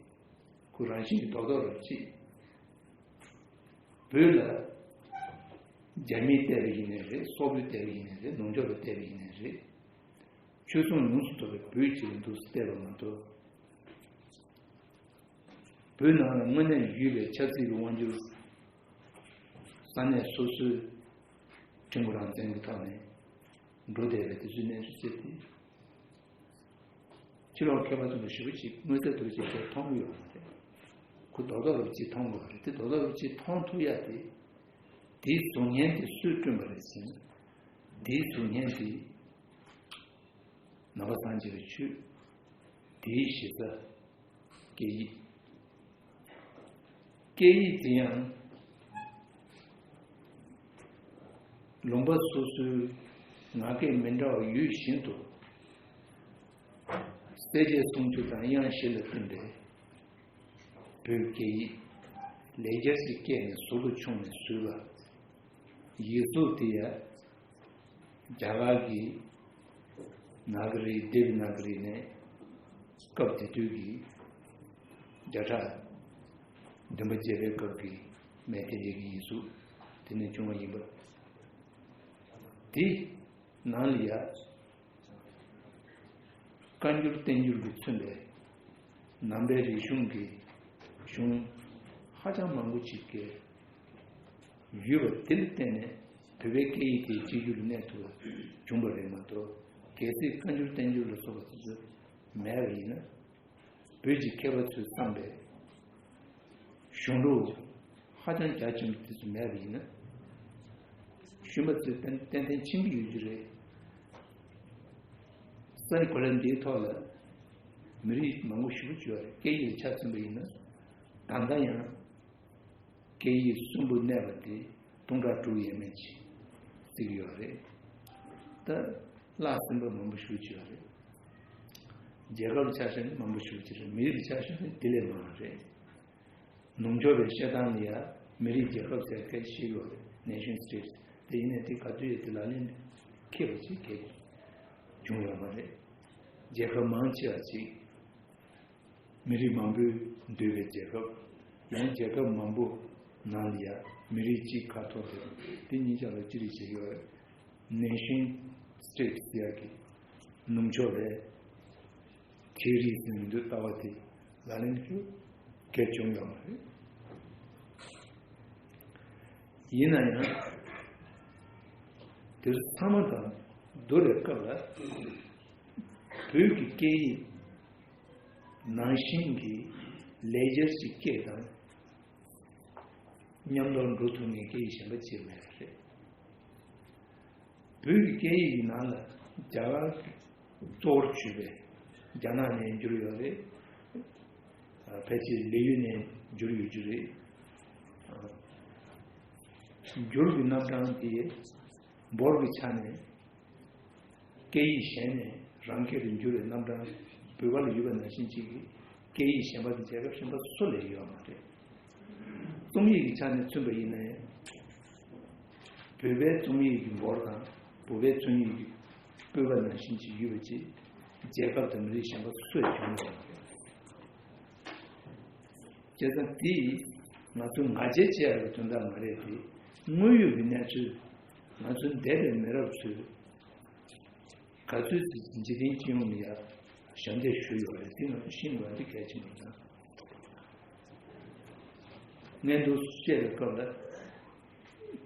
ཁོ་རང་བཞིན་གྱིས་རྡོག་རྡོག་རེད་ཅེས། བོད་ལ་རྒྱ་མིས་བལྟས་པ་ཡིན་ནའི་རེད། སོག་པོས་བལྟས་པ་ཡིན་ནའི་རེད། ནུབ་ཕྱོགས་ལ་བལྟས་པ་ཡིན་ནའི་རེད། ཆོས་སྲུང་ཡོངས་སུ་རྫོགས་པའི་བོད་ཅིག་ལ་འདུག་སེ་བལྟས་པ་མ་གཏོགས། བོད་ནང་ལ་དངོས་གནས་ཡོད་པའི་ཆབ་སྲིད་ཀྱི་དབང་སྒྱུར། ས་གནས་སོ་སོའི་ཁྲིམས་ཁང་རང་བཙན་གྱི་ཐོག་ནས་འགྲོ་བསྡད་པའི་དེ་ཚོའི་གནས་ཚུལ་བཙལ་ཏེ། ཕྱི་ལོགས་མཁས་པ་ཚོ་ལ་ཞེ་པོ་ཅིག་མངོན་གསལ་དོད་པོ་ཅིག་མཐོང་གི་ཡོད་མ་རེད། ཁོ་རྡོག་རྡོག་རེ་ཅིག་མཐོང་དགོས་པ་རེད། དེ་རྡོག་རྡོག་རེ་ཅིག་མཐོང་ཐུབ་ཡ་དེ། དེའི་གཟུགས་བརྙན་དེ་སུས་བསྐྲུན་པ་རེད་ཟེར་ན། དེའི་གཟུགས་བརྙན་དེ་ནང་པ་སངས་རྒྱས་པའི་ཆོས། དེའི་གཞི་རྩ་སྐད་ཡིག། སྐད་ཡིག་དེ་ཡང་ལུང་པ་སོ་སོའི་ངག་སྐད་མི་འདྲ་བ་ཡོད་བཞིན་དུ། གསལ་བྱེད་སུམ་ཅུ་དང་དབྱངས་བཞི་ལ་བསྟུན་པའི་བོད་སྐད་ཡིག་ལེགས་སྦྱར་གྱི་སྐད་ནས་ཟུར་དུ་ཕྱུང་ནས་བཟོས་པ། ཡིག་གཟུགས་དེ་ཡང་རྒྱ་གར་གྱི་ན་ག་རི། དེབ་ན་ག་རི་ནས་སྐབས་དེ་དུས་ཀྱི་བརྒྱ་ཕྲག་བདུན་པ་བརྒྱད་པའི་སྐབས་ཀྱི་མེ་ཐེ་ལི་གི་ཡིག་གཟུགས་དེ་ནས་བྱུང་བ་ཡིན་པ། དེ་ནང་ལ་ཡ། བཀའ་འགྱུར་བསྟན་འགྱུར་གྱིས་མཚོན་པའི་ནང་པའི་རིག་གཞུང་གི་གཞུང་ཧ་ཅང་མང་པོ་ཅིག་གི་ཡོད་པ་དེ་ལ་བརྟེན་ནས་བོད་པའི་སྐད་ཡིག་དེ་གཅིག་གྱུར་གནས་ཐུབ་པ་བྱུང་བ་རེད་མ་གཏོགས། གལ་སྲིད་བཀའ་འགྱུར་བསྟན་འགྱུར་ལ་སོགས་པ་དེ་ཚོ་མེད་པ་ཡིན་ན། བོད་ཀྱི་མཁས་པ་ཚོས་བརྩམས་པའི་གཞུང་ལུགས་ཧ་ཅང་རྒྱ་ཆེན་པོ་དེ་ཚོ་མེད་པ་ཡིན་ན། གཞོན་པ་ཚོས་ཏན་ཏན་ཏན་ཕྱིན་གྱི་ཡོད་ཀྱི་རེད། སའི་གོ་ལ་འདིའི་ཐོག་ལ་མི་རིགས་མང་པོ་ཞེ་པོ་ཅིག་ཡོད་རེད། སྐད་ཡིག་ལ་ཆ་མཚོན་པ་ཡིན་ན། ད་ལྟ་ཡང་སྐད་ཡིག་གསོན་པོ་གནས་པ་དེ་སྟོང་ཕྲག་དྲུག་ཡས་མས་ཅིག་བརྩི་གི་ཡོད་རེད། ད་བརླག་ཟིན་པ་མང་པོ་ཞེ་པོ་ཅིག་ཡོད་རེད། རྒྱལ་ཁབ་ཆ་བཞག་ན་མང་པོ་ཞེ་པོ་ཅིག་རེད། མི་རིགས་ཆ་བཞག་ན་དེ་ལས་མང་བ་རེད། ནུབ་ཕྱོགས་པའི་བཤད་སྟངས་ལ་ཡང་མི་རིགས་རྒྱལ་ཁབ་ཟེར་སྐད་ཆ་བཤད་ཡོད་རེད། Nation states། དེ་ཡིན་ནའི་དེ་ག་དུས་ཡོད་དེ་ལག་ལེན་འཁེལ་བ་ཅིག་གལ་བྱུང་ཡོད་མ་རེད། རྒྱལ་ཁབ་མང་ཆེ་བ་ཅིག་མི་རིགས་མང་པོས་འདུས་པའི་རྒྱལ་ཁབ། ཡང་རྒྱལ་ཁབ་མང་པོ་ནང་ལ་ཡང་མི་རིགས་གཅིག་ཁ་ཐོར་ཏེ་དེ་གཉིས་ཆ་ལ་ཅི་རིགས་བྱེད་ཀྱི་ཡོད་རེད། Nation states ཟེར་ཡག་གི་ནུབ་ཕྱོགས་པའི་ཁྱད་རིག་ཟིན་དུ་ལྟ་བ་དེ་ལག་ལེན་ཞུ་གལ་བྱུང་ཡོད་མ་རེད། ཡིན་ན་ཡང་དེ་ཚོ་ཚང་མ་དང་བསྡུར་བའི་སྐབས་ལ་བོད་ཀྱི་སྐད་ཡིག་ནང་བཞིན་གྱི་ལེགས་སྦྱར་གྱི་སྐད་དང་མཉམ་དུ་འགྲོ་ཐུབ་མཁན་སྐད་ཡིག་གཞན་པ་ཅིག་མེད་པ་རེད། བོད་ཀྱི་སྐད་ཡིག་གི་ནང་ལ་རྒྱ་གར་གཙོ་བོར་གྱུར་པའི་རྒྱ་ནག་ནས་བསྒྱུར་ཡོད་རེད། ཕལ་ཆེར་ལི་ཡུལ་ནས་བསྒྱུར་ཡོད་རྒྱུ་རེད། བསྒྱུར་གྱི་རྣམ་གྲངས་དེ་འབོར་གྱི་ཆ་ནས་སྐད་ཡིག་གཞན་ནས་རང་སྐད་དུ་བསྒྱུར་བའི་རྣམ་གྲངས་བོད་པ་ལ་ཡོད་པ་ནང་བཞིན་གཅིག་གིས་སྐད་ཡིག་གཞན་པ་དེ་རྒྱལ་ཁབ་གཞན་པ་སུ་ལ་ཡོད་མ་རེད། རྩོམ་ཡིག་གི་ཆ་ནས་མཚོན་པ་ཡིན་ན་ཡང་། བོད་པའི་རྩོམ་ཡིག་གི་འབོར་དང་བོད་པའི་རྩོམ་ཡིག་གི་བཀོད་པ་ནང་བཞིན་ཅིག་ཡོད་པ་ཅིག་རྒྱལ་ཁབ་དང་མི་རིགས་གཞན་པ་སུ་ཡང་བྱུང་མ་སོང་། བྱས་ཙང་དེས་ང་ཚོ་ང་རྒྱལ་བྱེད་ཡག་གི་དོན་དག་མ་རེད་དེ། དངོས་ཡོད་ཀྱི་གནས་ཚུལ། ང་ཚོའི་འདས་པའི་མི་རབས་ཚོས་ག་ཚོད་ཅིག་འཇིག་རྟེན་སྤྱི་ཡོངས་ལ་ཡ་ཞབས་འདེགས་ཞུས་ཡོད་རེད། དེ་ང་ཚོ་ཤེས་དགོས་པ་འདི་གལ་ཆེན་པོ་རེད། ངས་འདུག་བཤད་པའི་སྐབས་ལ་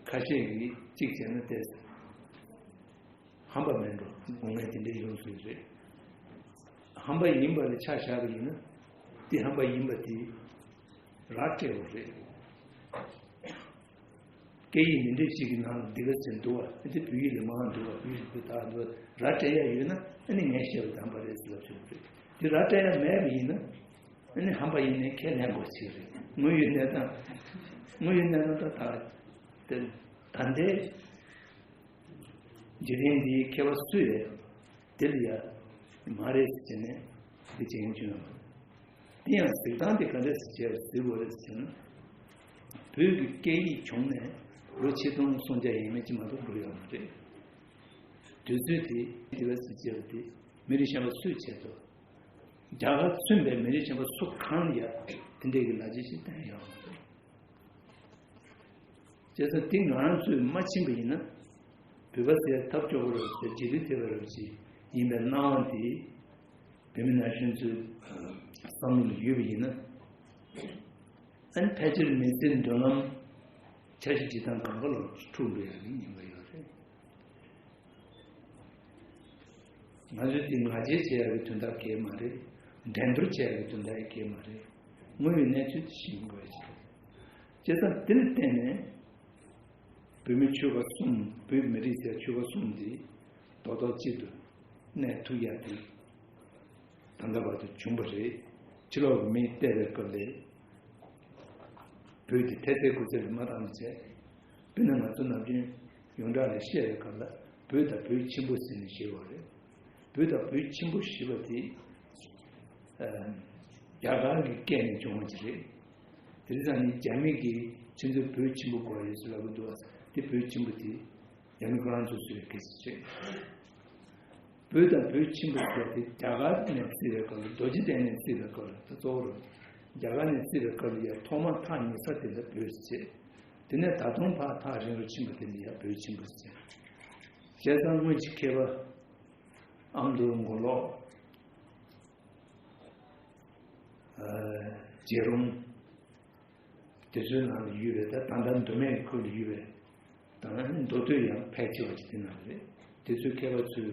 ཁ་ཤས་ཀྱིས་གཅིག་བྱས་ན་ཏོག་ཙམ་ཧམ་པ་མིན་འགྲོ་དགོངས་མཁན་དེ་འདྲ་ཡོང་སྲིད་རེད། ཧམ་པ་ཡིན་པ་ལ་ཆ་བཞག་པ་ཡིན་ན། དེ་ཧམ་པ་ཡིན་པ་དེ་ར་སྤྲད་དགོས་རེད། སྐད་ཡིག་འདི་འདྲ་ཞིག་གི་ནང་ལ་འདི་ག་ཚོད་འདུག་བ། ཨ་ནི་བོད་ཡིག་ལས་མང་འདུག་བ། བོད་ཡིག་ལས་དག་འདུག་བ། ར་སྤྲད་ཡ་ཡོད་ན་ཨ་ནི་ངས་བཤད་པ་དམ་པ་རེད་ཟེར་ལབ་ཆོག་གི་རེད། དེ་ར་སྤྲད་ཡ་མེད་པ་ཡིན་ན་ཨ་ནི་ཧམ་པ་ཡིན་ནའི་ཁས་ལེན་དགོས་ཅིག་རེད། དངོས་ཡོད་གནས་སྟངས། དངོས་ཡོད་གནས་སྟངས་ད་ད་ད་ལྟའི་འཇིག་རྟེན་འདིའི་མཁས་པ་སུ་ཡོད། དེ་ལ་ཡ་མ་རེད་ཟེར་ནས་འདི་བྱེད་མཁན་བྱུང་ཡོད་མ་རེད། དེ་ཡང་གཟིགས་སྟངས་དེ་ག་འདྲས་སེ་བྱས་པ་གཟིགས་དགོས་རེད་ཟེར་ན། བོད་ཀྱི་སྐད་ཡིག་བྱུང་ནས་ལོ་ཆིག་སྟོང་སུམ་བརྒྱ་ཡས་མས་ཅིག་མ་གཏོགས་འགྲོ་ཡོད་མ་རེད། དུས་ཚོད་དེ་དེ་བས་སུ་བྱས་པ་དེ་མི་རིགས་གཞན་པ་སུས་བྱས་ཐུབ། རྒྱ་གར་མཚོན་པའི་མི་རིགས་གཞན་པ་སུ་གང་ཡ་དེ་ འདྲའི་གི་ལ་རྒྱ་ཞིག་བསྟན་ཡོད་མ་རེད། བྱས་ཙང་དེ་ང་རང་ཚོས་མ་ཕྱིན་པ་ཡིན་ན། བོད་པ་ཟེར་ཐབས་སྐྱོ་པོ་རེད་ཟེར། རྗེས་ལུས་ཐེབས་པ་རེད་ཅེས་ཡིན་པའི་སྣང་བ་དེ་བོད་མི་ན་གཞོན་ཚོའི་བསམ་བློ་ལ་ཡོད་པ་ཡིན་ན། ཨ་ནི་ཕལ་ཆེར་མི་ཚེའི་མདུན་ལམ་འཆར་གཞི་བྱེད་སྟངས་གང་ག་ལ་འཁྲུག་འགྲོ་ཡག་གི་ཉེན་ཁ་ཡོད་རེད། ང་ཚོས་དེ་ང་རྒྱལ་བྱེད་ཡག་གི་དོན་དག་གང་ཡང་མ་རེད། འགྲན་བསྡུར་བྱེད་ཡག་གི་དོན་དག་གང་ཡང་མ་རེད། དངོས་ཡོད་གནས་ཚུལ་དེ་ཤེས་དགོས་ཡག་ཅིག་རེད། བྱས་ཙང་དེ་ལ་བརྟེན་ནས་བོད་མི་ཆོལ་ཁ་གསུམ། བོད་མི་རིགས་ཟེར་ཆོལ་ཁ་གསུམ་འདི་རྡོག་རྡོག་གཅིག་ཏུ་གནས་ཐུབ་ཡག་དེ་ད་ལྟ་བར་དུ་བྱུང་བ་རེད། ཕྱི་ལོགས་ཀྱི་མིས་བལྟས་པའི་སྐབས་ལ་བོད་དེ་ཐལ་རྡུལ་དགུ་ཚད་ལས་མར་བཏང་བྱས། དཔེར་ན་ང་ཚོ་ནམ་རྒྱུན་ཡོངས་གྲགས་ལ་བཤད་པའི་སྐབས་ལ་བོད་དང་བོད་ཆེན་པོ་ཟེར་ནས་བཤད་པ་རེད། བོད་དང་བོད་ཆེན་པོ་ཞེས་པ་དེ་ཨ་རྒྱ་གར་གྱི་སྐད་ནས་བྱུང་བ་ཅིག་རེད། དེ་རིང་ནི་རྒྱ་མི་གིས་ཁྱེད་ཚོས་བོད་ཆེན་པོ་དགོས་ཡོད་ཟེར་ལབ་ཀྱི་འདུག་བ། དེ་བོད་ཆེན་པོ་དེ་རྒྱ་མི་ཁོ་རང་ཚོས་བཟོས་པའི་སྐད་ཆ་རེད། བོད་དང་བོད་ཆེན་པོ་ཟེར་དེ་རྒྱ་གར་ནས་བརྩིས་པའི་སྐབས་ལ། རྡོ་རྗེ་གདན་ནས་བརྩིས་པའི་སྐབས་ལ། ད་གཙོ་བོ་རེད། རྒྱ་གར་ནས་བརྩིས་པའི་སྐབས་ལ་ཡ་ཐོག་མར་ཐག་ཉེ་ས་དེ་ལ་བོད་ཟེར། དེ་ནས་ད་དུང་ཕར་ཐག་རིང་རུ་ཕྱིན་པ་དེ་ལ་ཡ་བོད་ཆེན་པོ་ཟེར། བྱས་ཙང་སྔོན་གྱི་མཁས་པ་ཨ་མདོ་མགོ་ལོག་རྗེ་རོང་དེ་ཚོའི་ནང་ལ་ཡོད་པའི། ད་ད་ལྟ་མདོ་སྨད་ཁུལ་ལ་ཡོད་པའི། ད་མདོ་སྟོད་ཡང་ཕལ་ཆེ་བ་ཅིག་དེ་ནང་རེད། དེ་ཚོའི་མཁས་པ་ཚོས་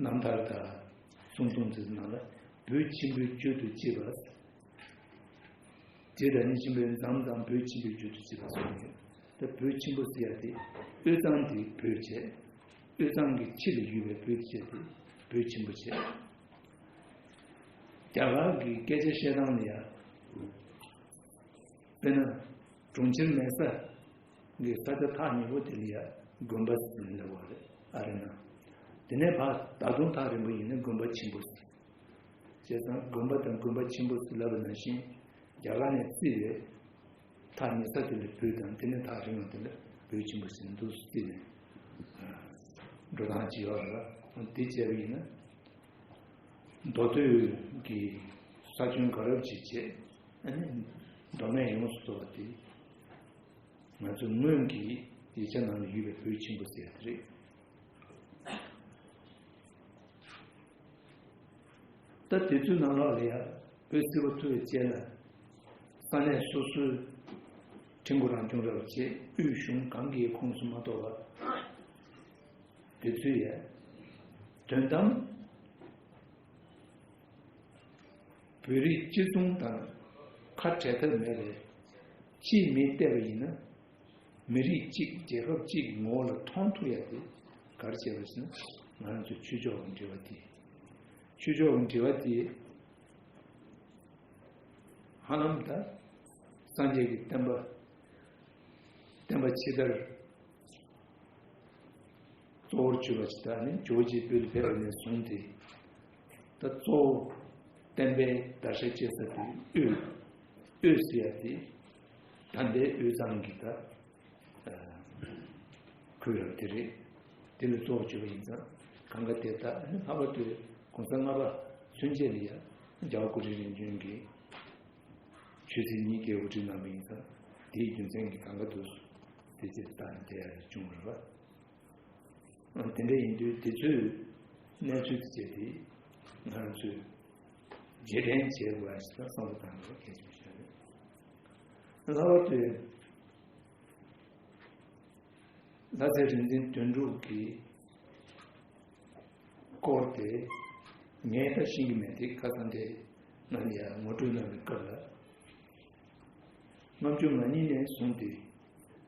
རྣམ་ཐར་དང་གསུང་རྩོམ་དེ་ཚོའི་ནང་ལ་བོད་ཆེན་པོའི་རྒྱུད་དུ་གཅེས་པ། རྗེ་བདག་ཉིད་ཆེན་པོས་མཚམས་མཚམས་བོད་ཆེན་པོའི་རྒྱུད་དུ་གཅེས་པ་གསུངས་ཡོད། ད་བོད་ཆེན་པོ་ཟེར་ཡ་དེ་དབུས་གཙང་དེ་བོད་བྱས། དབུས་གཙང་གི་ཕྱི་ལ་ཡོད་པའི་བོད་བྱས་དེ་བོད་ཆེན་པོ་བྱས། རྒྱ་གར་གྱི་སྐད་ཆ་བཤད་སྟངས་ལ་ཡ། དཔེར་ན་གྲོང་ཁྱེར་མེད་ས་གི་ས་ཆ་ཐག་ཉེ་པོ་དེ་ལ་ཡ་དགོན་པ་ཟེར་ནས་ལབ་པ་རེད། ཨ་རེ་ན། དེ་ནས་ཕར་ད་དུང་ཐག་རིང་པོ་ཡིན་ན་དགོན་པ་ཆེན་པོ་ཟེར། བྱས་ཙང་དགོན་པ་དང་དགོན་པ་ཆེན་པོ་ཟེར་ལབ་པ་ནང་བཞིན། རྒྱ་གར་ནས་བརྩིས་པའི་ཐག་ཉེ་ས་དེ་ལ་བོད་དང་། དེ་ནས་ཐག་རིང་བ་དེ་ལ་བོད་ཆེན་པོ་ཟེར་ནས་འདུག་སེ་བརྩིས་ནས་འགྲོ་སྟངས་ཅིག་ཡོད་རེད་པ། དེ་བྱས་པ་ཡིན་ན་མདོ་སྟོད་ཀྱི་ས་ཁྱོན་ག་རེ་ཅིག་བྱས། ཨ་ནི་མདོ་སྨད་ཡོངས་སུ་རྫོགས་པ་དེ་ང་ཚོ་སྔོན་གྱི་ཡིག་ཆ་ནང་ལ་ཡོད་པའི་བོད་ཆེན་པོ་ཟེར་ཡ་དེ་རེད། ད་དེ་ཚོའི་ནང་ལོགས་ལ་ཡ་བོད་སིལ་བུ་འཐུ་བའི་རྗེས་ལ་ས་གནས་སོ་སོའི་ཁྲིམས་ཁང་རང་སྐྱོང་ར་བ་བྱས། དབུས་གཞུང་གང་གི་ཁོངས་སུ་མ་གཏོགས་པ་དེ་ཚོའི་ཡ་དོན་དམ་བོད་རིགས་གཅིག་མཚུངས་དང་ཁ་བྲལ་ཐབས་མེད་པའི་ཕྱིའི་མིས་བལྟས་པ་ཡིན་ན། མི་རིགས་གཅིག་རྒྱལ་ཁབ་གཅིག་གི་ངོ་བོ་ལ་མཐོང་ཐུབ་ཡ་དེ་ག་རེ་བྱས་པ་ཟེར་ན། ང་རང་ཚོ་ཆོས་ཕྱོགས་ཀྱི་འབྲེལ་བ་དེ། ཆོས་ཕྱོགས་ཀྱི་འབྲེལ་བ་དེ་ཧ་ལམ་ད་སངས་རྒྱས་ཀྱི་བསྟན་པ། བསྟན་པ་ཕྱི་དར་གཙོ་བོར་གྱུར་པ་ཞིག་ད་ནི་ཇོ་བོ་རྗེ་བོད་ལ་ཕེབས་པ་ནས་བཟུང་སྟེ། ད་གཙོ་བོ་བསྟན་པའི་དར་ཆ་བཅད་ས་དེ་དབུས། དབུས་ཟེར་ཡ་དེ་ད་ལྟའི་དབུས་གཙང་གི་ད་ཁུལ་རབ་དེ་རེད། དེ་ལ་གཙོ་བོ་གྱུར་པ་ཡིན་ཙང་། གང་ག་དེ་ད་ལྷག་པར་དུ་གོང་ས་ལྔ་པ་ཚུན་ཆད་ལ་ཡ་རྒྱལ་བ་སྐུ་ཕྲེང་རིམ་བྱོན་གྱིས་ཆོས་སྲིད་གཉིས་ཀའི་དབུ་ཁྲིད་གནང་བ་ཡིན་ཙང་། དེའི་རྒྱུ་མཚན་གྱིས་གང་ག་དུས་སུ་དེ་ཅིག་ལྟ་ནས་བསྡད་ཡ་བྱུང་བ་རེད་པ། དེ་འདྲ་ཡིན་དུས་དེ་ཚོའི་གནས་ཚུལ་དེ་བྱས་ཏེ་ང་རང་ཚོས་རྗེས་དྲན་བྱེད་དགོས་ཡ་ཞིག་ད་བསམ་བློ་བཏང་དགོས་གལ་ཆེན་པོ་ཞིག་རེད། ལྷག་པར་དུ་ལྷ་སའི་རིག་འཛིན་དོན་གྲུབ་ཀྱི་སྐོར་དེ་ངས་ད་ཤེས་ཀྱི་མེད་དེ། ཁ་སང་དེ་ང་ལ་ཡ་ངོ་སྤྲོད་གནང་བའི་སྐབས་ལ། ལྔ་བཅུ་ང་གཉིས་ནས་བཟུང་སྟེ་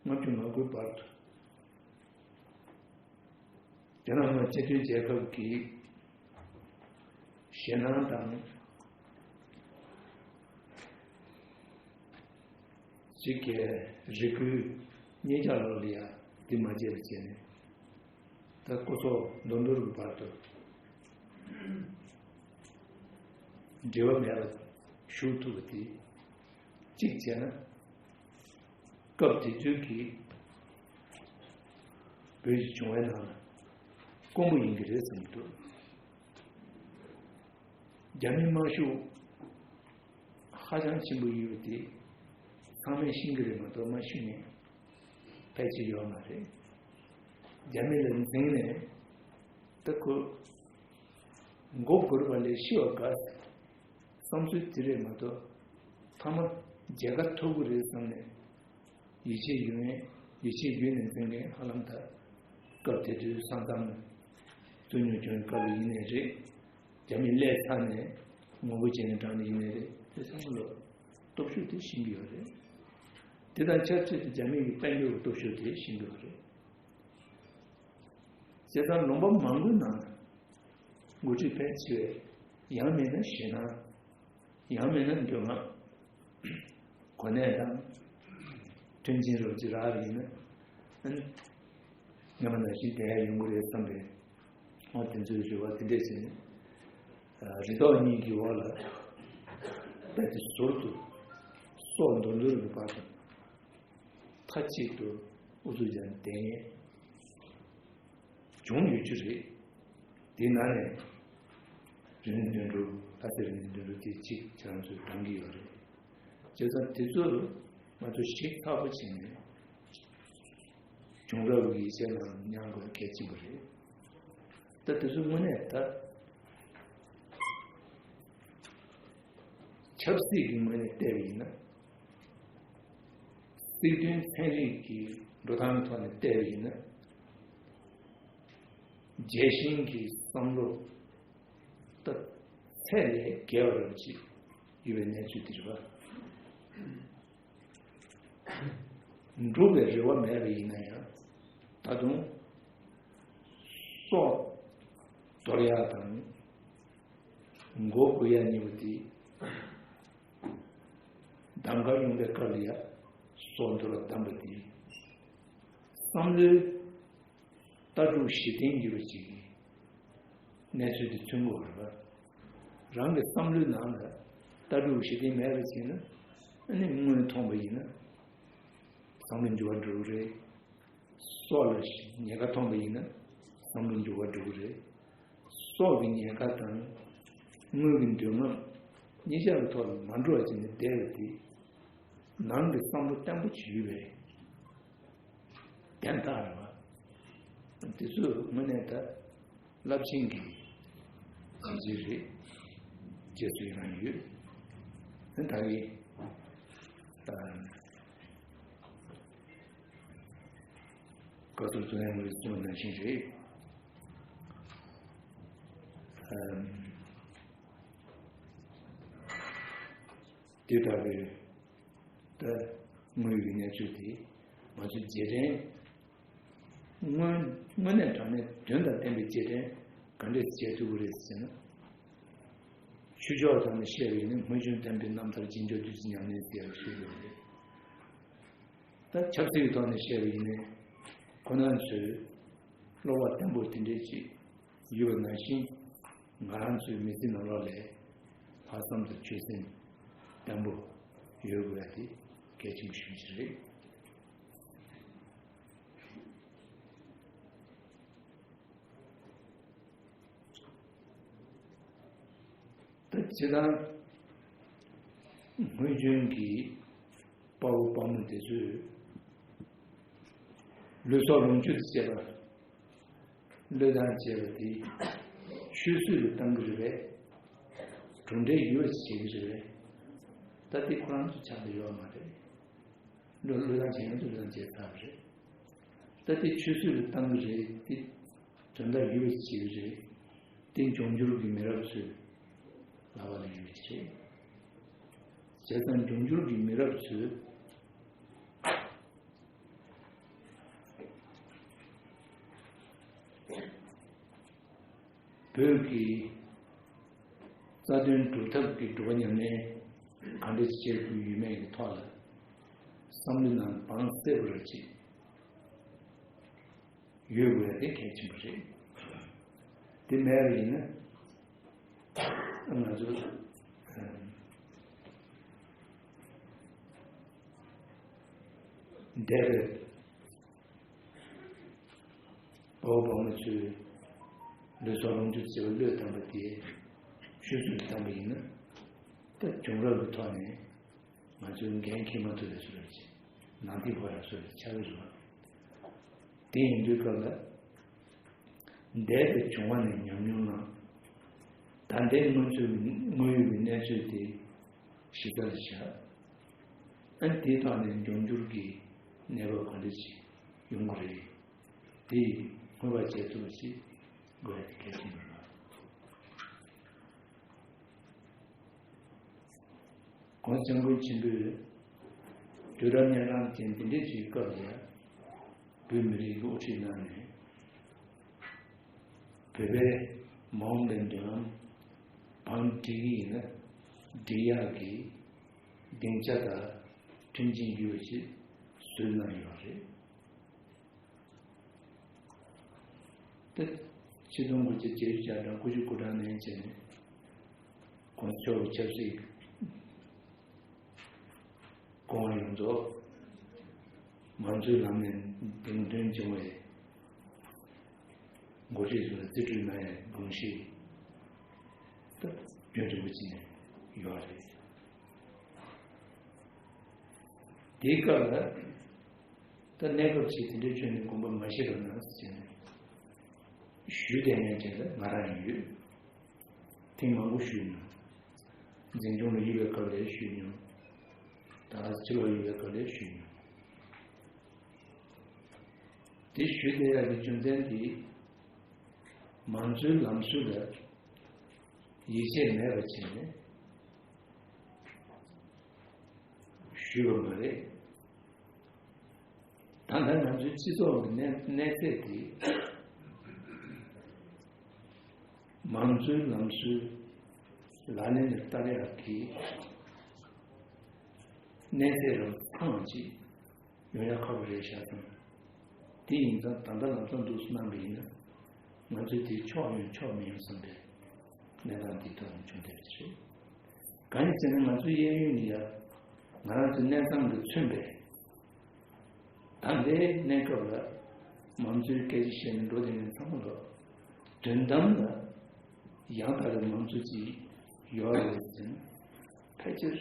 ལྔ་བཅུ་ང་དགུའི་བར་དུ་རྒྱ་ནག་དམར་སྤྱི་མཐུན་རྒྱལ་ཁབ་ཀྱི་ཞེད་སྣང་དང་གཅིག་གི་རེ་སྐུལ་གཉིས་ཀ་ལོག་ལ་ཡ་འདི་མ་བརྗེད་པ་བྱས་ནས། ད་སྐུ་སྲོག་འདོན་འདོར་གྱི་བར་དུ་འབྲེལ་བ་མེད་པར་བཞུགས་ཐུབ་པ་དེ། གཅིག་བྱས་ན་སྐབས་དེ་དུས་ཀྱི་བོད་ཀྱི་བྱུང་བའི་ནང་ལ་དཀོན་པོ་ཡིན་གྱི་རེད་བསམ་གྱི་འདུག་རྒྱ་མི་དམར་ཤོག་ ཧ་ཅང་ཆེན་པོ་ཡོད་པ་དེ་ཚང་མས་ཤེས་ཀྱི་རེད་མ་གཏོགས། མ་ཤེས་མཁན་ཕལ་ཆེར་ཡོད་མ་རེད། རྒྱ་མི་ལ་འཛིངས་ནས་ད་ཁོ་མགོ་སྒུར་བ་ལས་ཤི་བ་དགའ་བསམ་ཚུལ་དེ་རེད་མ་གཏོགས། ཐ་མ་རྒྱལ་ཁ་ཐོབ་ཀྱི་རེད་བསམ་ནས་ཡིད་ཆེས་ཡོད་མཁན། ཡིད་ཆེས་ཡོད་ནས་འཛིང་མཁན་ཧ་ལམ། ད་སྐབས་དེ་དུས་ས་མཚམས་རྩོད་རྙོག་བྱུང་བའི་སྐབས་ལ་ཡིན་ནའི་རེད། རྒྱ་མི་སླེབས་ཚར་ནས་ངོ་རྒོལ་བྱས་ནས་དྲངས་ནས་ཡིན་ནའི་རེད། དེ་ཚང་མ་ལ་སྟོབས་ཤུགས་དེ་ཤེས་ཀྱི་ཡོད་རེད། དེ་དང་ཆབས་ཅིག་ཏུ་རྒྱ་མི་གི་དཔལ་འབྱོར་གྱི་སྟོབས་ཤུགས་དེ་ཤེས་ཀྱི་ཡོད་རེད། བྱས་ཙང་ལུང་པ་མང་པོའི་ནང་འགོ་ཁྲིད་ཕལ་ཆེ་བས་ཡང་མིན་ན་ཞེད་སྣང་། ཡང་མིན་ན་འདོད་རྔམ། གོ་གནས་དང་མཐུན་རྐྱེན་རོབ་ཅིག་རག་པ་ཡིན་ན། ཨ་ནི་སྔོན་མ་ནང་བཞིན་བསྡད་ཡ་ཡོང་གི་རེད་བསམ་པའི། འོ། དེ་ཚོའི་རེ་བ་དེ་འདྲས་བྱས་ནས། ཨ། རེ་དོགས་གཉིས་ཀྱི་འོག་ལ་རྦད་དེ་ཟུར་དུ་སྲོག་འདོར་འདོར་གྱི་བར་དུ་མཐའ་གཅིག་ཏུ་ཨུ་ཚུགས་རྒྱག་ནས་བསྡད་མཁན་བྱུང་ཡོད་རྒྱུ་རེད། དེའི་ནང་ནས་རིག་གནས་དོན་གྲུབ། ལྷ་སའི་རིག་གནས་དོན་གྲུབ་དེ་གཅིག་ཁྱེད་རང་ཚོས་བགྲང་གི་ཡོད་རེད། བྱས་ཙང་དེ་ཚོར་ང་ཚོ་ཞིབ་ཚགས་པོ་བྱས་ནས་བྱུང་རབས་ཀྱི་ཡིག་ཆ་ནང་མཉམ་དགོས་གལ་ཆེན་པོ་རེད། ད་དེ་ཚོ་དངོས་གནས་ད་ཆབ་སྲིད་ཀྱི་ངོས་ནས་བལྟས་པ་ཡིན་ན། སྲིད་དོན་ཚན་རིག་གི་འགྲོ་སྟངས་ཐོག་ནས་བལྟས་པ་ཡིན་ན། རྒྱལ་ཞེན་གྱི་བསམ་བློ་ད་ཚད་ལས་བརྒལ་བ་རབ་ཅིག་ཡོད་པའི་གནས་ཚུལ་འདི་རེད་པ། འགྲུབ་པའི་རེ་བ་མེད་པ་ཡིན་ན་ཡང་། ད་དུང་སྲོག་འདོར་ཡག་དང་མགོ་སྒུར་ཡག་གཉིས་པོ་དེ། གདམ་ག་ཡོང་བའི་སྐབས་ལ་ཡ་སྲོག་འདོར་བ་བདམས་པ་དེ། བསམ་བློའི་ལྟ་གྲུབ་གཞི་རྟེན་ཡོད་པ་ཅིག་གི་གནས་ཚུལ་དེ་མཚོན་དགོས་པ་རེད་པ། རང་གི་བསམ་བློའི་ནང་ལ་ལྟ་གྲུབ་གཞི་རྟེན་མེད་པ་ཅིག་ན། ཨ་ནི་དངོས་མཐོང་པ་ཡིན་ན་བསམ་བློ་འགྱུར་བ་འགྲོ་གི་རེད། སྲོག་ལ་ཉེན་ཁ་མཐོང་པ་ཡིན་ན་བསམ་བློ་འགྱུར་བ་འགྲོ་གི་རེད། སྲོག་གི་ཉེན་ཁ་དང་དངུལ་གྱི་འདོད་རྔམ་གཉིས་ཆ་གི་ཐོག་ལ་མ་འགྲོ་བ་བྱས་ནས་བསྡད་པ་དེ། ནང་གི་བསམ་བློ་བརྟན་པོ་ཅིག་ཡོད་པའི་དན་རྟགས་རེད་པ། དེ་ཚོ་དངོས་གནས་ད་རླབས་ཆེན་གྱི་གཟི་བརྗིད་རེད། རྗེས་སུ་ཡི་རང་ཡོད། ད་གིན་ཨ། བཀའ་ཟུར་ཚོ་ཡང་ངོས་སུ་ནང་བཞིན་རེད། ཨ། དེ་ལྟ་བུའི་ད་དངོས་ཡོད་གནས་ཚུལ་དེ་ང་ཚོས་རྗེས་དྲན། དངོས་དངོས་གནས་དྲང་གནས་དོན་དང་ལྡན་པའི་རྗེས་དྲན་ག་འདྲས་བྱེད་ཐུབ་ཀྱི་རེད་ཟེར་ན། ཆོས་ཕྱོགས་ཐོག་ནས་བཤད་པ་ཡིན་ན། སྔོན་བྱོན་དམ་པའི་རྣམ་ཐར་རྗེས་འཇུག་བདུད་རྩི་ཉམས་ལེན་ཟེར་ཡག་ཞིག་ཡོད་རེད། ད་ཆབ་སྲིད་ཀྱི་ཐོག་ནས་བཤད་པ་ཡིན་ན། ཁོ་རང་ཚོའི་བློ་བག་བརྟན་པོ་དེ་འདྲས་ཅིག་ཡོད་པ་ནང་བཞིན། ང་རང་ཚོའི་མི་ཚེ་ནང་ལོགས་ལ་ལྷག་བསམ་དང་ཆོད་སེམས་བརྟན་པོ་ཡོད་དགོས་ཡ་དེ་གལ་ཆེན་པོ་ཞེ་པོ་ཅིག་རེད། ད་སྤྱིར་བཏང་སྔོན་བྱོན་གྱི་དཔའ་བོ་དཔའ་མོ་དེ་ཚོས་ལུས་སྲོག་ལོངས་སྤྱོད་དང་བཅས་པ། བློས་བཏང་བྱས་པ་དེ་ཆུད་ཟོས་ལ་བཏང་གི་རེད་པས། གྲུབ་འབྲས་ཡོད་པ་ཞིག་བྱེད་ཀྱི་རེད་པས། ད་དེ་ཁོ་རང་ཚོ་ཆགས་ཀྱི་ཡོད་མ་རེད། བློས་བློས་བཏང་བྱེད་མཁན་ཚོས་བློས་བཏང་བྱས་ཚར་བ་རེད། ད་དེ་ཆུད་ཟོས་ལ་བཏང་གི་རེད། དེ་དོན་དག་ཡོད་པ་ཞིག་བྱེད་ཀྱི་རེད། དེ་འབྱུང་འགྱུར་གྱི་མི་རབས་ཚོའི་ལག་པ་ལ་ཡོད་ཀྱི་རེད། བྱས་ཙང་འབྱུང་འགྱུར་གྱི་མི་རབས་ཚོས་བོད་ཀྱི་རྩ་དོན་སྒྲུབ་ཐབས་ཀྱི་སྒྲུབ་པ་ཉམས་ལེན་ག་འདྲ་བྱེད་དགོས་ཡོད་མེད་ཀྱི་ཐོག་ལ་བསམ་བློའི་ནང་དབང་གསལ་པོ་རེ་ཅིག་ཡོད་དགོས་ཡ་དེ་གལ་ཆེན་པོ་རེད། དེ་མེད་པ་ཡིན་ན། ང་ཚོ་འདས་པའི་དཔའ་བོ་དཔའ་མོ་ཚོས་ལུས་སྲོག་ལོངས་སྤྱོད་བྱས་པ་བློས་བཏང་པ་དེ་ཆུད་ཟོས་བཏང་པ་ཡིན་ན། ད་བྱུང་རབས་ཀྱི་ཐོག་ནས་ང་ཚོས་འགན་འཁྱེར་མ་ཐུབ་པའི་བཟོ་འདྲ་ཅིག་ནང་དེ་བར་བཟོ་འདྲ་ཆགས་ཀྱི་རེད་བ། དེ་ཡིན་དུས་སྐབས་ལ། འདས་པའི་བྱུང་བ་ནས་ཉམས་མྱོང་ལ། ད་ལྟའི་དངོས་ཚུལ་དངོས་ཡོད་ཀྱི་གནས་ཚུལ་དེ་གཞི་རྩར་བཞག་ཨ་ནི་དེའི་ཐོག་ནས་འབྱུང་འགྱུར་གྱི་གནས་བབ་ག་འདྲ་ཞིག་ཡོང་གི་རེད། དེ་ཡིས་མངོན་པར་བྱེད་ཐུབ་པ་ཞིག་དགོས་ཡ་དེ་གལ་ཆེན་ཡིན་པ། གོང་ས་སྐྱབས་མགོན་ཆེན་པོས་དུས་རབས་གཉན་འཕྲང་ཅན་འདི་འདྲའི་ཅིག་སྐབས་ལ་བོད་མི་རིགས་ཀྱི་དབུ་ཁྲིད་གནང་ནས། བོད་པའི་མ་འོངས་པའི་མདུན་ལམ་བང་སྒྲིག་གི་ཡིན་ན་སྒྲིག་ཡག་གི་སྡིངས་ཆ་དང་མཐུན་རྐྱེན་ཡོད་པ་ཞིག་བཟོས་གནང་ཡོད་རེད། ཏེ། ཆིག་སྟོང་དགུ་བརྒྱ་བརྒྱད་ཅུ་གྱ་གྲངས་དགུ་བཅུ་གོ་གྲངས་ནས་བྱས་ནས་གོང་ས་མཆོག་གི་ཆབ་སྲིད་དགོངས་པ་ཡོངས་རྫོགས་མང་གཙོའི་ལམ་ནས་འདེམས་ཐོན་བྱུང་བའི་འགོ་ཁྲིད་ཚོ་ལ་རྩིས་སྤྲོད་གནང་ཡའི་དགོངས་གཞི་ད་རྒྱུན་རིང་པོ་ཅིག་ནས་ཡོད་རེད། དེའི་སྐབས་ལ། ད་གནས་སྐབས་ཅིག་དེ་འདྲའི་བྱུང་ནས་དགོངས་པ་མ་བཞེས་པ་ན་ཟེར་ནས་ཞུས་བསྡད་མཁན་ཅིག་ལ་ང་རང་ཡིན་ཡོད། ཐེངས་མང་པོ་ཞུས་མྱོང་། འཛིན་སྐྱོང་ལ་ཡོད་པའི་སྐབས་ལ་ཞུས་མྱོང་། ད་ཕྱི་ལོགས་ཡོད་པའི་སྐབས་ལ་ཞུས་མྱོང་། དེ་ཞུས་བསྡད་ཡག་གི་རྒྱུ་མཚན་དེ། མང་གཙོའི་ལམ་སྲོལ་ལ་ཡིད་ཆེས་མེད་པ་བྱས་ནས་ཞུས་པ་མ་རེད། ད་ལྟ་ང་ཚོའི་སྤྱི་ཚོགས་ཀྱི་གནས་གནས་ཚད་དེ་མང་གཙོའི་ལམ་སྲོལ་ལག་ལེན་ལ་བསྟར་ཡག་གི་གནས་ཚད་རང་ཚང་ཅིག་ཡོང་ཡག་ཁག་པོ་རེད་ཤག་ཙང་། དེ་ཡིན་ཙང་ད་ལྟ་ལམ་སང་འདུག་སེ་གནང་པ་ཡིན་ན་ང་ཚོས་དེ་ཆོག་ཡོང་ཆོག་མི་ཡོང་བསམ་པའི་གནས་སྟངས་འདི་ཐོག་ནས་བྱུང་བསྡད་པ་རེད། གང་ཡིན་ཟེར་ན་ང་ཚོའི་གཡས་གཡོན་ནས་ཡ་ང་རང་ཚོའི་གནས་སྟངས་དང་མཚོན་པའི་ད་ལྟའི་གནས་སྐབས་ལ་མང་གཙོའི་སྐད་ཆ་བཤད་ནས་འགྲོ་བསྡད་མཁན་ཚང་མ་ལ་དོན་དམ་ལ་ཡང་དག་པའི་མང་གཙོ་ཅིག་ཡོད་རེད་ཟེར་ན་ཕལ་ཆེར་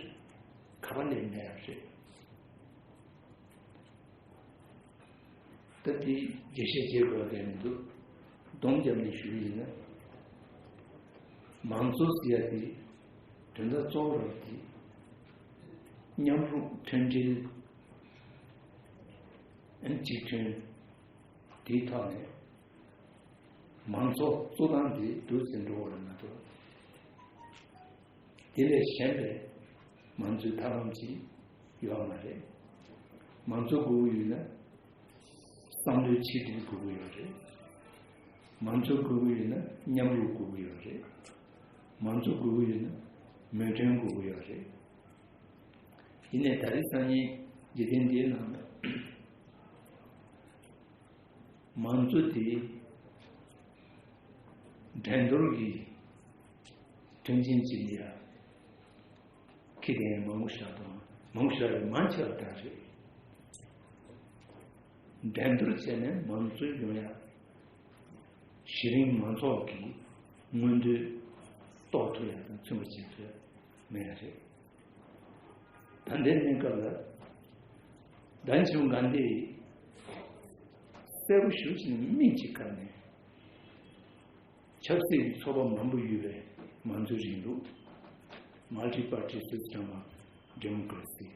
ག་པ་ལས་མེད་པ་རེད། ད་དེ་རྒྱས་བཤད་བྱེད་དགོས་པ་གང་ཡང་མི་འདུག་སྡོམ་བརྒྱབ་ནས་ཞུ་གི་ཡིན་ན། མང་གཙོ་ཟེར་ཡ་དེ་དོན་དག་གཙོ་བོ་རང་དེ་མཉམ་རུབ་མཐུན་སྒྲིལ་ཨན་གཅིག་མཐུན་དེའི་ཐོག་ནས་མང་གཙོ་གཙོ་སྟངས་དེ་འདུག་ཟེར་འགྲོ་བ་རེད་མ་གཏོགས། དེ་ལས་གཞན་པའི་མང་གཙོའི་ཐབས་ལམ་ཅིག་ཡོད་མ་རེད། མང་གཙོ་དགོས་ཀྱི་ཡོད་ན་བསམ་བློའི་ཆིག་སྒྲིལ་དགོས་ཀྱི་ཡོད་རེད། མང་གཙོ་དགོས་ཀྱི་ཡོད་ན་མཉམ་རུབ་དགོས་ཀྱི་ཡོད་རེད། མང་གཙོ་དགོས་ཀྱི་ཡོད་ན་མོས་མཐུན་དགོས་ཀྱི་ཡོད་རེད། ཡིན་ནའི་ད་རེས་སང་ཉིན་འཇིག་རྟེན་འདིའི་ནང་ལ་མང་གཙོ་དེ་འགྲན་བསྡུར་གྱི་མཐུན་རྐྱེན་ཅིག་ལ་ཡ་ཁེ་ལས་མང་པོ་ཞིག་དང་མང་པོ་ཞིག་རེད་མང་ཆེ་བ་དག་རེད། འགྲན་བསྡུར་བྱས་ནས་མང་གཙོ་ཡོང་ཡ་གཞི་རིམ་མང་ཚོགས་ཀྱི་མངོན་འདོད་རྟོགས་ཐུབ་ཡ་དང་མཚོན་པ་བྱེད་ཐུབ་ཡ་མེད་ཡ་རེད། ད་ལྟའི་གནས་སྐབས་ལ་ཟླ་ཉི་ཤུ་འགའ་འདི་གསལ་པོ་ཞུ་ཕྱིན་མིང་གཅིག་བཀར་ནས་ཆབ་སྲིད་ཀྱི་ཚོགས་པ་མང་པོ་ཡོད་པའི་མང་གཙོའི་རིང་ལུགས། Multi-party system of democracy,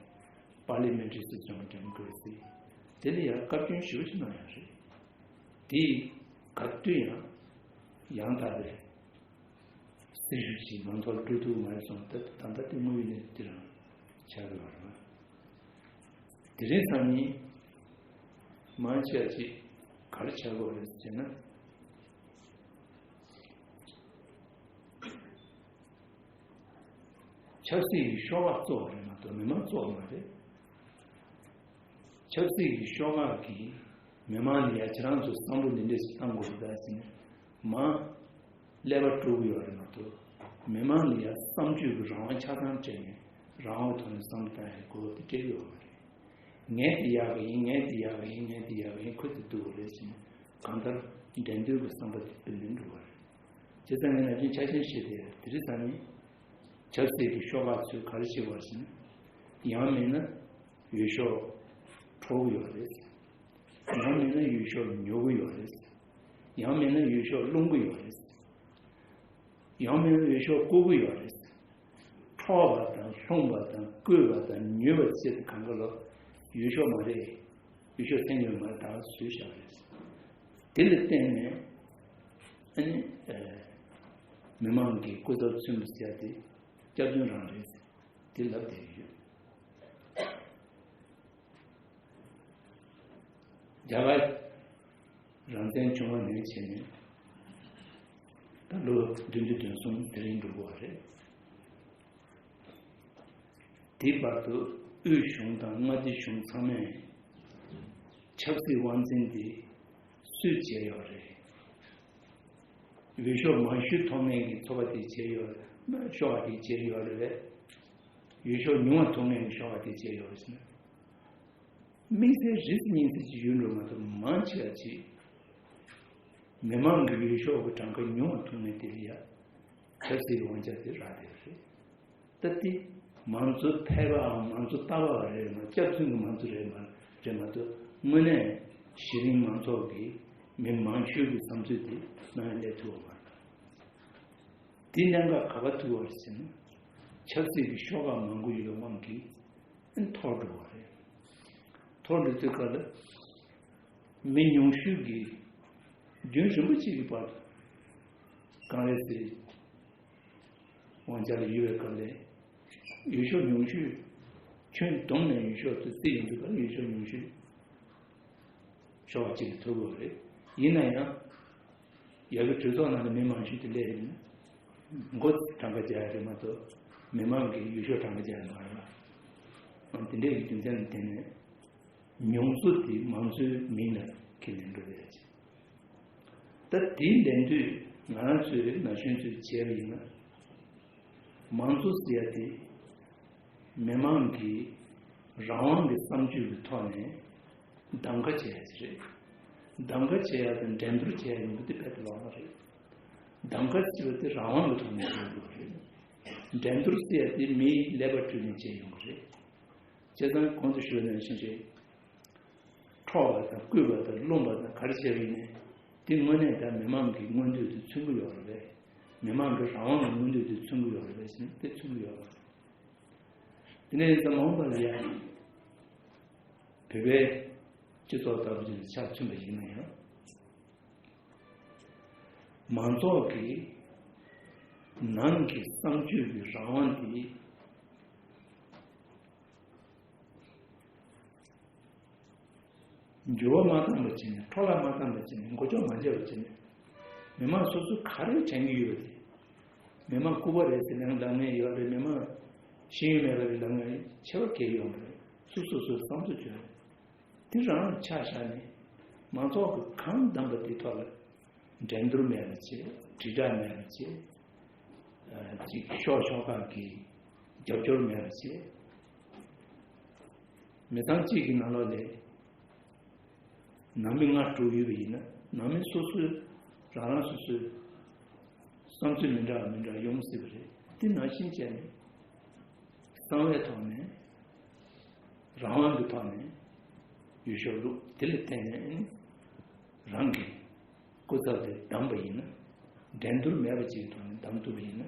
parliamentary system of democracy. དེ་ལ་ཡང་བཀའ་བཀྱོན་ཞུ་ཕྱིན་གནང་ཡ་རེད། དེ་ག་དུས་ཡང་ཡང་དག་པའི་སྲིད་ཇུས་ཀྱི་མང་ཚོགས་སྤྲོད་ཐུབ་མ་རེད་སོང་ད་ད་ལྟ་དེ་དངོས་ཡོད་གནས་ཚུལ་དེ་རང་ཆགས་ཡོད་རེད། དེ་རིང་སང་ཉིན་མང་ཆེ་བ་ཅིག་ག་རེ་ཆགས་ཡོད་རེད་ཟེར་ན། ཆབ་སྲིད་ཀྱི་ཤོག་ཁག་གཙོ་བོ་རེད་མ་གཏོགས་མི་མང་གཙོ་བོ་མ་རེད། ཆབ་སྲིད་ཀྱི་ཤོག་ཁག་གིས་མི་མང་ལ་ཡ་ཁྱེད་རང་ཚོ་བསམ་བློ་འདི་འདྲས་ཤིག་བཏང་དགོས་རེད་ཟེར་ནས་མང་ཀླད་པ་དཀྲུག་གི་ཡོད་རེད་མ་གཏོགས་མི་མང་ལ་ཡ་བསམ་སྤྱོད་ཀྱི་རང་དབང་ཆ་ཚང་སྤྲད་ནས་རང་དབང་ཐོག་ནས་བསམ་བློ་བཏང་ཡ་དགོས་པ་དེ་སྤྲད་ཡོད་མ་རེད། ངས་དེ་ཡག་གི་ཡིན་ངས་དེ་ཡག་གི་ཡིན་ངས་དེ་ཡག་གི་ཡིན་ཁོས་དེ་སྡུག་གི་རེད་ཟེར་ནས་གང་ལྟར་འགྲན་བསྡུར་གྱི་བསམ་པ་དེ་སྤེལ་ནས་འགྲོ་བ་རེད། བྱས་ཙང་ངས་ནམ་རྒྱུན་ཆ་ཤས་བཤད་དེ་དེ་རིང་སང་ཉིན་ ཆབ་སྲིད་ཀྱི་ཤོག་ཁག་ཚོས་ག་རེ་བྱེད་པ་ཟེར་ན། ཡང་མིན་ན་འོས་ཤོག་འཕྲོག་གི་ཡོད་རེད། ཡང་མིན་ན་འོས་ཤོག་ཉོ་གི་ཡོད་རེད། ཡང་མིན་ན་འོས་ཤོག་སློང་གི་ཡོད་རེད། ཡང་མིན་ན་འོས་ཤོག་བརྐུ་གི་ཡོད་རེད། འཕྲོག་པ་དང་སློང་པ་དང་བརྐུས་པ་དང་ཉོས་པ་བྱས་ཏེ་གང་ག་ལ་འོས་ཤོག་མ་རེད། འོས་ཤོག་ཐེངས་ཡོད་མ་རེད། ད་བཟོས་བཞག་རེད། དེ་ལ་བརྟེན་ནས་ཨ་ནི་ཨ་མི་མང་གི་སྐུ་ཚབ་ཚུན་པ་བྱས་ཏེ་སྐྱག་རྫུན་རང་རེད། དེ་ལབ་བསྡད་ཡོད། རྒྱ་གར་རང་བཙན་བྱུང་བ་ནས་བྱས་ནས་ད་ལོ་བདུན་ཅུ་དོན་གསུམ་དེ་རིང་འགྲོ་གི་ཡོད་རེད། དེའི་བར་དུ་དབུས་གཞུང་དང་མངའ་སྡེ་གཞུང་ཚང་མས་ཆབ་སྲིད་དབང་འཛིན་དེ་སུས་བྱས་ཡོད་རེད། འོས་ཤོག་མང་ཤོས་ཐོབ་མཁན་གྱི་ཚོགས་པ་དེ་བྱས་ཡོད་རེད། ཤོག་པ་དེ་བྱས་ཡོད་རེད་པས། འོས་ཤོག་ཉུང་བ་ཐོབ་མཁན་གྱི་ཤོག་པ་དེ་བྱས་ཡོད་རེད་ཟེར་ན། དམིགས་བསལ་རིས་གཉིས་ཚེ་གཅིག་ཡོད་འགྲོ་མ་གཏོགས་མང་ཆེ་བ་ཅིག་མི་མང་གི་འོས་ཤོག་གི་གྲངས་ཀ་ཉུང་བ་ཐོབ་མཁན་དེ་ལ་ཡ་ཆབ་སྲིད་དབང་ཆ་དེ་རག་བསྡད་པ་རེད། ད་དེ་མང་གཙོ་ཕལ་པའམ་མང་གཙོ་ལྟ་བ་རེད་མ། སྐྱག་རྫུན་གྱི་མང་གཙོ་རེད་མ་རེད་མ་གཏོགས་དངོས་གནས་གཞི་རིམ་མང་ཚོགས་ཀྱི་མི་མང་ཤོས་ཀྱི་བསམ་ཚུལ་དེ་ནང་སླེབས་ཐུབ་པ་མ་རེད། དེ་གནད་འགག་ག་པར་ཐུག་པ་རེད་ཟེར་ན། ཆབ་སྲིད་ཀྱི་ཤོག་ཁག་མང་པོ་ཡོད་པའི་དབང་གིས་འཐོར་འགྲོ་བ་རེད། འཐོར་འགྲོ་དུས་སྐབས་ལ་མི་ཉུང་ཤོས་ཀྱིས་རྒྱུན་རིང་པོ་གཅིག་གི་བར་དུ་ཀོང་རེ་སིའི་དབང་ཆ་ལ་ཡོད་པའི་སྐབས་ལ། འོས་ཤོག་ཉུང་ཤོས་ཁྱོན་བསྡོམས་ནས་འོས་ཤོག་ཚོ་རྩིས་ཡོང་དུས་སྐབས་ལ་འོས་ཤོག་ཉུང་ཤོས་ཤོག་ཁག་གཅིག་གིས་ཐོབ་ཀྱི་ཡོད་རེད། ཡིན་ན་ཡང་། ཡ་གི་གྲོས་ཚོགས་ནང་ལ་མི་མང་ཤོས་དེ་སླེབས་ཡོད་ན། མགོ་གྲངས་ཀ་རྒྱག་ཡ་རེད་མ་གཏོགས། མི་མང་གི་འོས་ཤོག་གྲངས་ཀ་རྒྱག་ཡ་མ་རེད་པ། ཨང་། དེ་འདྲའི་རྒྱུ་མཚན་ལ་བརྟེན་ནས། མྱོང་ཚོར་དེ་མང་གཙོའི་མིང་ལ་ཁས་ལེན་འགྲོ་བའི་ཡ་ཅིག་ད་དེའི་ལན་དུས་ང་རང་ཚོའི་ན་གཞོན་ཚོས་བྱས་པ་ཡིན་ན། མང་གཙོ་ཟེར་ཡ་དེ་མི་མང་གི་རང་དབང་གི་བསམ་སྤྱོད་ཀྱི་ཐོག་ནས་གདམ་ག་བྱེད་ཡ་ཅིག་རེད། གདམ་ག་བྱེད་ཡ་དང་འགྲན་བསྡུར་བྱེད་ཡ་ཡོང་གི་དེ་དཔེ་ལོག་པ་རེད། གདམ་ག་ཟེར་བ་དེ་རང་དབང་གི་ཐོག་ནས་བྱེད་དགོས་རེད། འགྲན་བསྡུར་ཟེར་ཡ་དེ་མིའི་ཀླད་པ་བཀྲུས་ནས་བྱེད་ཡོང་གི་རེད། བྱས་ཙང་གོང་དུ་ཞུས་ནང་བཞིན་རེད། འཕྲོག་པ་དང་བརྐུས་པ་དང་སློང་པ་དང་ག་རེ་བྱས་པ་ཡིན་ནའི་དེ་དངོས་གནས་ད་མི་མང་གི་མངོན་འདོད་དེ་མཚོན་གྱི་ཡོད་རེད་པས། མི་མང་གི་རང་དབང་གི་མངོན་འདོད་དེ་མཚོན་གྱི་ཡོད་རེད་པས་ཟེར་ན་དེ་མཚོན་གྱི་ཡོད་རེད། དེ་ནས་ཡིན་ཙང་མ་འོངས་པ་ལ་ཡང་བོད་པའི་སྤྱི་ཚོགས་ལྟ་བུ་ཅིག་ལ་ཆ་མཚོན་པ་ཡིན་ན་ཡང་། མང་ཚོགས་ཀྱི་ནང་གི་བསམ་སྤྱོད་ཀྱི་རང་དབང་དེ། འགྱུར་བ་མ་བཏང་བ་བྱས་ནས། འཕྲོ་བརླག་མ་བཏང་བ་བྱས་ནས། མགོ་ལྕོག་མ་བརྗེ་བ་བྱས་ནས། མི་མང་སོ་སོ་ག་རེ་དྲན་གྱི་ཡོད་པ་དེ། མི་མང་ལྐུགས་པ་རེད་ཟེར་ནས་ལབ་མཁན་ཡོད་རེད། མི་མང་ཤེས་ཡོན་མེད་པ་རེད་ལབ་མཁན་ཆེ་བ་གལ་ཡོད་མ་རེད། སོ་སོ་སོའི་བསམ་ཚུལ་བརྗོད་རེད། དེ་རང་ལ་ཆ་བཞག་ནས་མང་ཚོགས་ཀྱིས་གང་བདམས་པ་དེ་ཐོག་ལ། འགྲན་བསྡུར་མེད་པ་བྱས། དྲིལ་བསྒྲགས་མེད་པ་བྱས། ཨ། ཅིག་ཤོག་ཤོག་ཁག་གི་རྒྱབ་སྐྱོར་མེད་པ་བྱས། མི་ཚང་གཅིག་གི་ནང་ལོགས་ལ་ནང་མི་ལྔ་དྲུག་ཡོད་པ་ཡིན་ན། ནང་མི་སོ་སོའི་རང་རང་སོ་སོའི་བསམ་ཚུལ་མི་འདྲ་བ་མི་འདྲ་ཡོང་སྲིད་པ་རེད། དེ་ནང་བཞིན་བྱས་ནས་གསང་བའི་ཐོག་ནས། རང་དབང་གི་ཐོག་ནས་འོས་ཤོག་བླུགས། དེ་ལ་བརྟེན་ནས་རང་གི་སྐུ་ཚབ་དེ་བདམས་པ་ཡིན་ན། འགྲན་བསྡུར་མེད་པ་ཅིག་གི་ཐོག་ནས་བདམས་ཐུབ་པ་ཡིན་ན།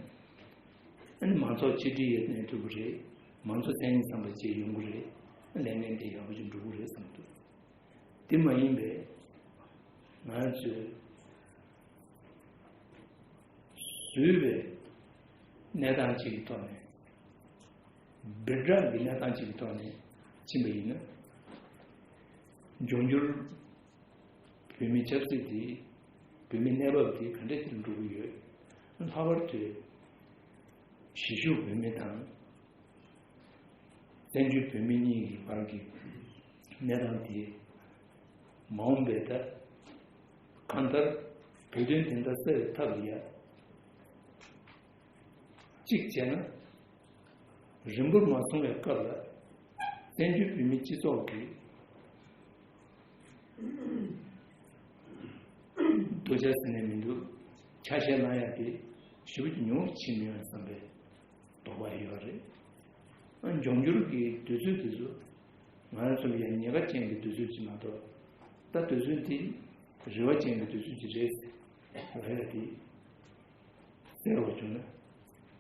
ཨ་ནི་མང་ཚོགས་གཅིག་སྒྲིལ་ཡོད་གནས་ཐུབ་ཀྱི་རེད། མང་གཙོ་མཚན་ཉིད་ཚང་པ་ཅིག་ཡོང་གི་རེད། ལས་འགན་དེ་ཡག་པོ་ཅིག་འགྲུབ་ཀྱི་རེད་བསམ་འདུག་དེ་མ་ཡིན་པའི་ང་ཚོས་བཟོས་པའི་གནས་སྟངས་གཅིག་གི་ཐོག་ནས། སྦིར་སྒྲ་གི་གནས་སྟངས་གཅིག་གི་ཐོག་ནས་ཕྱིན་པ་ཡིན་ན། འབྱུང་འགྱུར་བོད་མི་ཆབ་སྲིད་དེ། བོད་མི་གནས་བབ་དེ་ག་འདྲ་ཞིག་འགྲོ་གི་ཡོད། ལྷག་པར་དུ་གཞིས་བཞུགས་བོད་མི་དང་། བཙན་བྱོལ་བོད་མི་གཉིས་ཀྱི་བར་གྱི་གནས་སྟངས་དེ། མ་འོངས་པའི་ད་གང་ལྟར་བོད་དོན་བདེན་མཐའ་གསལ་བའི་ཐབས་ལ་ཡ། གཅིག་བྱས་ན། རིང་པོར་མ་སོང་བའི་སྐབས་ལ། བཙན་བྱོལ་བོད་མིའི་སྤྱི་ཚོགས་ཀྱི་སྡུག་ཅག་ཟེར་ནས་མི་འདུག་ཆ་ཤས་གནང་ཡག་དེ་ཞེ་པོ་ཅིག་ཉུང་རུ་ཕྱིན་མི་ཡོང་བསམ་པའི་ དོགས་པ་ཡོད་རེད། ཨ་འབྱུང་འགྱུར་གྱི་དུས་ཚོད་དེ་ཚོ་ང་རང་ཚོ་ལ་ཡང་ཉེན་ཁ་ཅན་གྱི་དུས་ཚོད་ཅིག་མ་གཏོགས། ད་དུས་ཚོད་དེ་རེ་བ་ཅན་གྱི་དུས་ཚོད་ཅིག་རེད་ཟེར་བ་ཡ་དེ་གསལ་བོ་བྱུང་ན་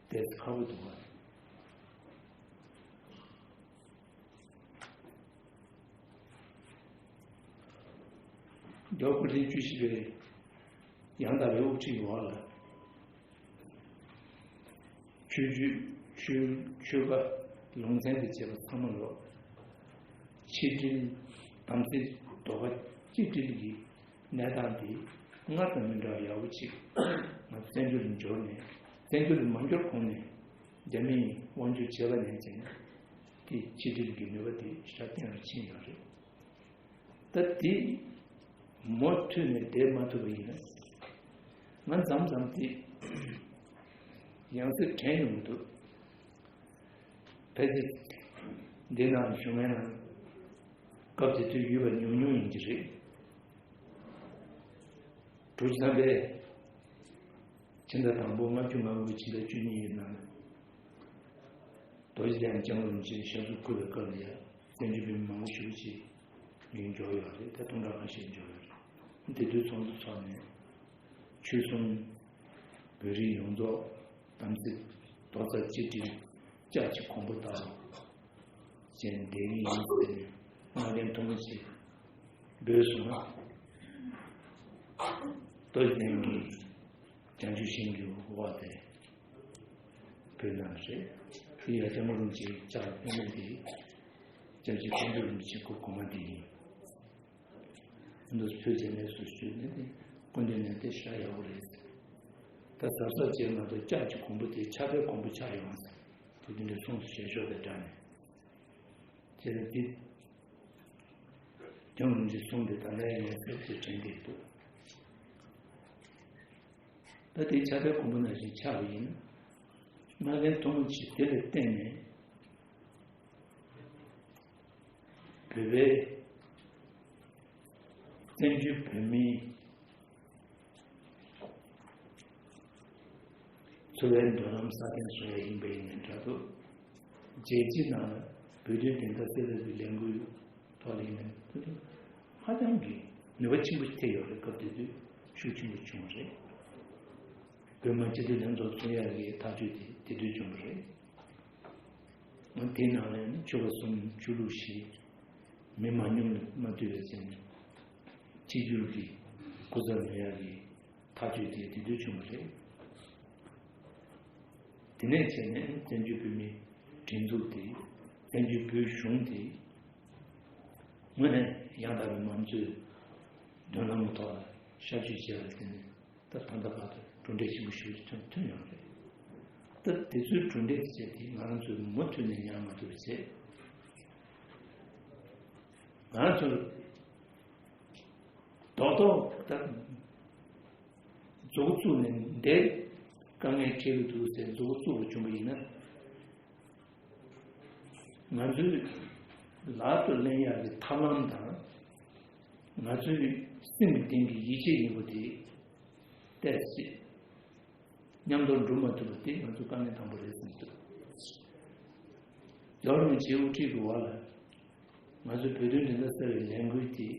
ཏོག་ཙམ་ཁག་པོ་འདུག་བ། རྒྱལ་བ་སྐུ་ཕྲེང་བཅུ་བཞི་པའི་ཡང་དག་པའི་དབུ་ཁྲིད་འོག་ལ། ཆོས་བརྒྱུད་ཆོས་ཆོས་པ་ལུང་ཚན་དང་བཅས་པ་ཚང་མ་ལོག་ཆིག་སྒྲིལ་དམ་ཚིག་ཟློས་གར་གཅིག་སྒྲིལ་གྱི་གནས་སྟངས་འདི་སྔར་དང་མི་འདྲ་བ་ཡག་པོ་ཅིག་ང་བཙན་བྱོལ་ལ་འབྱོར་ནས། བཙན་བྱོལ་ལ་མ་འབྱོར་གོང་ནས་རྒྱ་མིས་དབང་སྒྱུར་བྱས་པ་ནས་བྱས་ནས་དེ་ཆིག་སྒྲིལ་གྱི་ནུས་པ་དེ་ཞེ་དྲག་བརྟན་རུ་ཕྱིན་ཡོད་རེད། ད་དེ་མུ་མཐུད་ནས་བསྡད་མ་ཐུབ་པ་ཡིན་ན། ང་མཚམས་མཚམས་དེ་ཡང་སེ་དྲན་ཡོང་གི་འདུག་ཕལ་ཆེར་འདི་ནང་བཞུགས་མཁན་ནང་སྐབས་དེ་དུས་ཡོད་པ་ཉུང་ཉུང་ཡིན་གྱི་རེད། དྲུག་ཅུ་ཐམ་པའི་ཕྱི་ཟླ་དང་པོ་ལྔ་བཅུ་ང་དགུ་ཕྱི་ཟླ་བཅུ་གཉིས་ཡིན་ན། རྡོ་རྗེ་གདན་སྐྱབས་མགོན་རིན་པོ་ཆེ་ཞབས་སོར་འཁོད་པའི་སྐབས་ལ་ཡང་བཙན་བྱོལ་བོད་མི་མང་པོ་ཞེ་པོ་ཅིག་ཡོང་འབྱོར་ཡོད་རེད། ད་སྟོང་ཕྲག་ཁ་ཤས་འབྱོར་ཡོད་རེད། དེ་དུས་ཚོགས་འདུ་ཚོགས་ནས་ཆོལ་གསུམ་བོད་རིགས་ཡོངས་རྫོགས་དམ་ཚིག་རྡོག་རྩ་གཅིག་སྒྲིལ་ལྕགས་ཀྱི་གོང་བུ་ལྟ་བུ་ཅན་བསྡད་ཀྱི་ཡིན་ཟེར་ནས་མངའ་སྡེ་མཐོ་སྒང་ཅིག་འབོད་སོང་ན། རྡོ་རྗེ་གདན་གྱི་བྱང་ཆུབ་ཤིང་གི་འོག་དེ་བོད་ནང་རེད། དེ་ཡང་སྐྱབས་མགོན་རིན་པོ་ཆེའི་ལྕགས་ལ་ཕེབས་མཁན་དེ་སྐྱབས་རྗེ་མཁན་ཟུར་རིན་པོ་ཆེ་སྐུ་གོང་མ་དེ་ཡིན། འདུག་ཕུལ་བྱས་ནས་སུ་ཞུས་ནས་དེ་སྐུ་མདུན་ནས་དེ་ཞེ་དྲག་ཡག་པོ་རེད། ད་གཟབ་གཟབ་བྱས་མ་གཏོགས་ལྕགས་ཀྱི་གོང་བུ་དེ་ཆག་པའི་གོང་བུ་ཆགས་ཡོང་ཟེར། དེ་དེ་འདྲའི་གསུང་སུ་བྱས་ཤོག་དེ་འདྲ་ནས། བྱས་ཏེ་དེ་སྐྱབས་མགོན་རིན་པོ་ཆེའི་གསུང་དེ་ད་ལྟ་ཡང་ཡང་གསལ་གྱིས་དྲན་གྱི་འདུག་ད་དེ་ཆག་པའི་གོང་བུ་ནང་བཞིན་ཆགས་པ་ཡིན་ན། མངའ་སྡེ་མཐོ་སྒང་ཅིག་དེ་ལ་བརྟེན་ནས་བོད་པའི་བཙན་བྱོལ་བོད་མིའི་འཚོ་བའི་མདུན་ལམ་སྲ་བརྟན་བཟོ་ཡ་ཡིན་པ་ཡིན་ནའི་འདྲ་འདུག་རྒྱལ་སྤྱིའི་ནང་ལ་བོད་དོན་བདེན་མཐའ་གསལ་ཐབས་ཀྱི་ལས་འགུལ་ཐོག་ལ་ཡིན་ནའི་འདྲ་འདུག་ཧ་ཅང་གི་ནུས་པ་ཆེན་པོ་ཐེབས་ཡོད་རེད། སྐབས་དེ་དུས་ཤུགས་ཆེན་པོ་བྱུང་རེད། བོད་མི་སྤྱི་འཐུས་ལྷན་ཚོགས་བཙུགས་ཡག་གི་ཐག་གཅོད་དེ་དེ་དུས་བྱུང་བ་རེད། འོ་དེའི་ནང་ལ་ནི་ཆོལ་ཁ་གསུམ་ཆོས་ལུགས་བཞི་མི་མང་ཉུང་ལ་མ་ལྟོས་པའི་ཚེ་ནས་གཅིག་གྱུར་གྱི་སྐུ་ཚབ་ལེན་ཡག་གི་ཐག་གཅོད་དེ་དེ་དུས་བྱུང་བ་རེད། དེ་ནས་བྱས་ནས་བཙན་བྱོལ་བོད་མིའི་སྒྲིག་འཛུགས་དེ་བཙན་བྱོལ་བོད་གཞུང་དེ་དངོས་གནས་ཡང་དག་པའི་མང་གཙོའི་མདུན་ལམ་གྱི་ཐོག་ལ་ཤར་བསྐྱོད་བྱས་པ་དེ་ནི། ད་ད་ལྟ་བར་དུ་གྲུབ་འབྲས་ཆེན་པོ་ཞིག་ཐོན་ཐོན་ཡོད་རེད། ད་དེ་ཚོའི་གྲུབ་འབྲས་དེ་བྱས་ཏེ་ང་རང་ཚོས་མུ་མཐུད་ནས་ཡང་མ་ཐུབ་པ་བྱས། ང་རང་ཚོར་རྡོག་རྡོག་ད་མཛུབ་གུ་བཙུགས་ནས་འདིར་དཀའ་ངལ་འཕྲད་ཀྱི་འདུག་ཟེར་མཛུབ་གུ་བཙུགས་པ་བྱུང་བ་ཡིན་ན། ང་ཚོའི་ལག་ཏུ་ལེན་ཡག་གི་ཐབས་ལམ་དང་། ང་ཚོའི་སེམས་ཀྱི་གཏིང་གི་ཡིད་ཆེས་ཡིན་པ་དེ་ཏོག་ཙམ་མཉམ་དུ་འགྲུབ་མ་ཐུབ་པ་དེ་ང་ཚོའི་དཀའ་ངལ་དང་པོ་རེད་བསམ་གྱི་འདུག་རྒྱལ་བ་རིན་པོ་ཆེའི་དབུ་ཁྲིད་ཀྱི་འོག་ལ་ང་ཚོའི་བོད་དོན་བདེན་མཐའ་གསལ་བའི་ལས་འགུལ་དེ།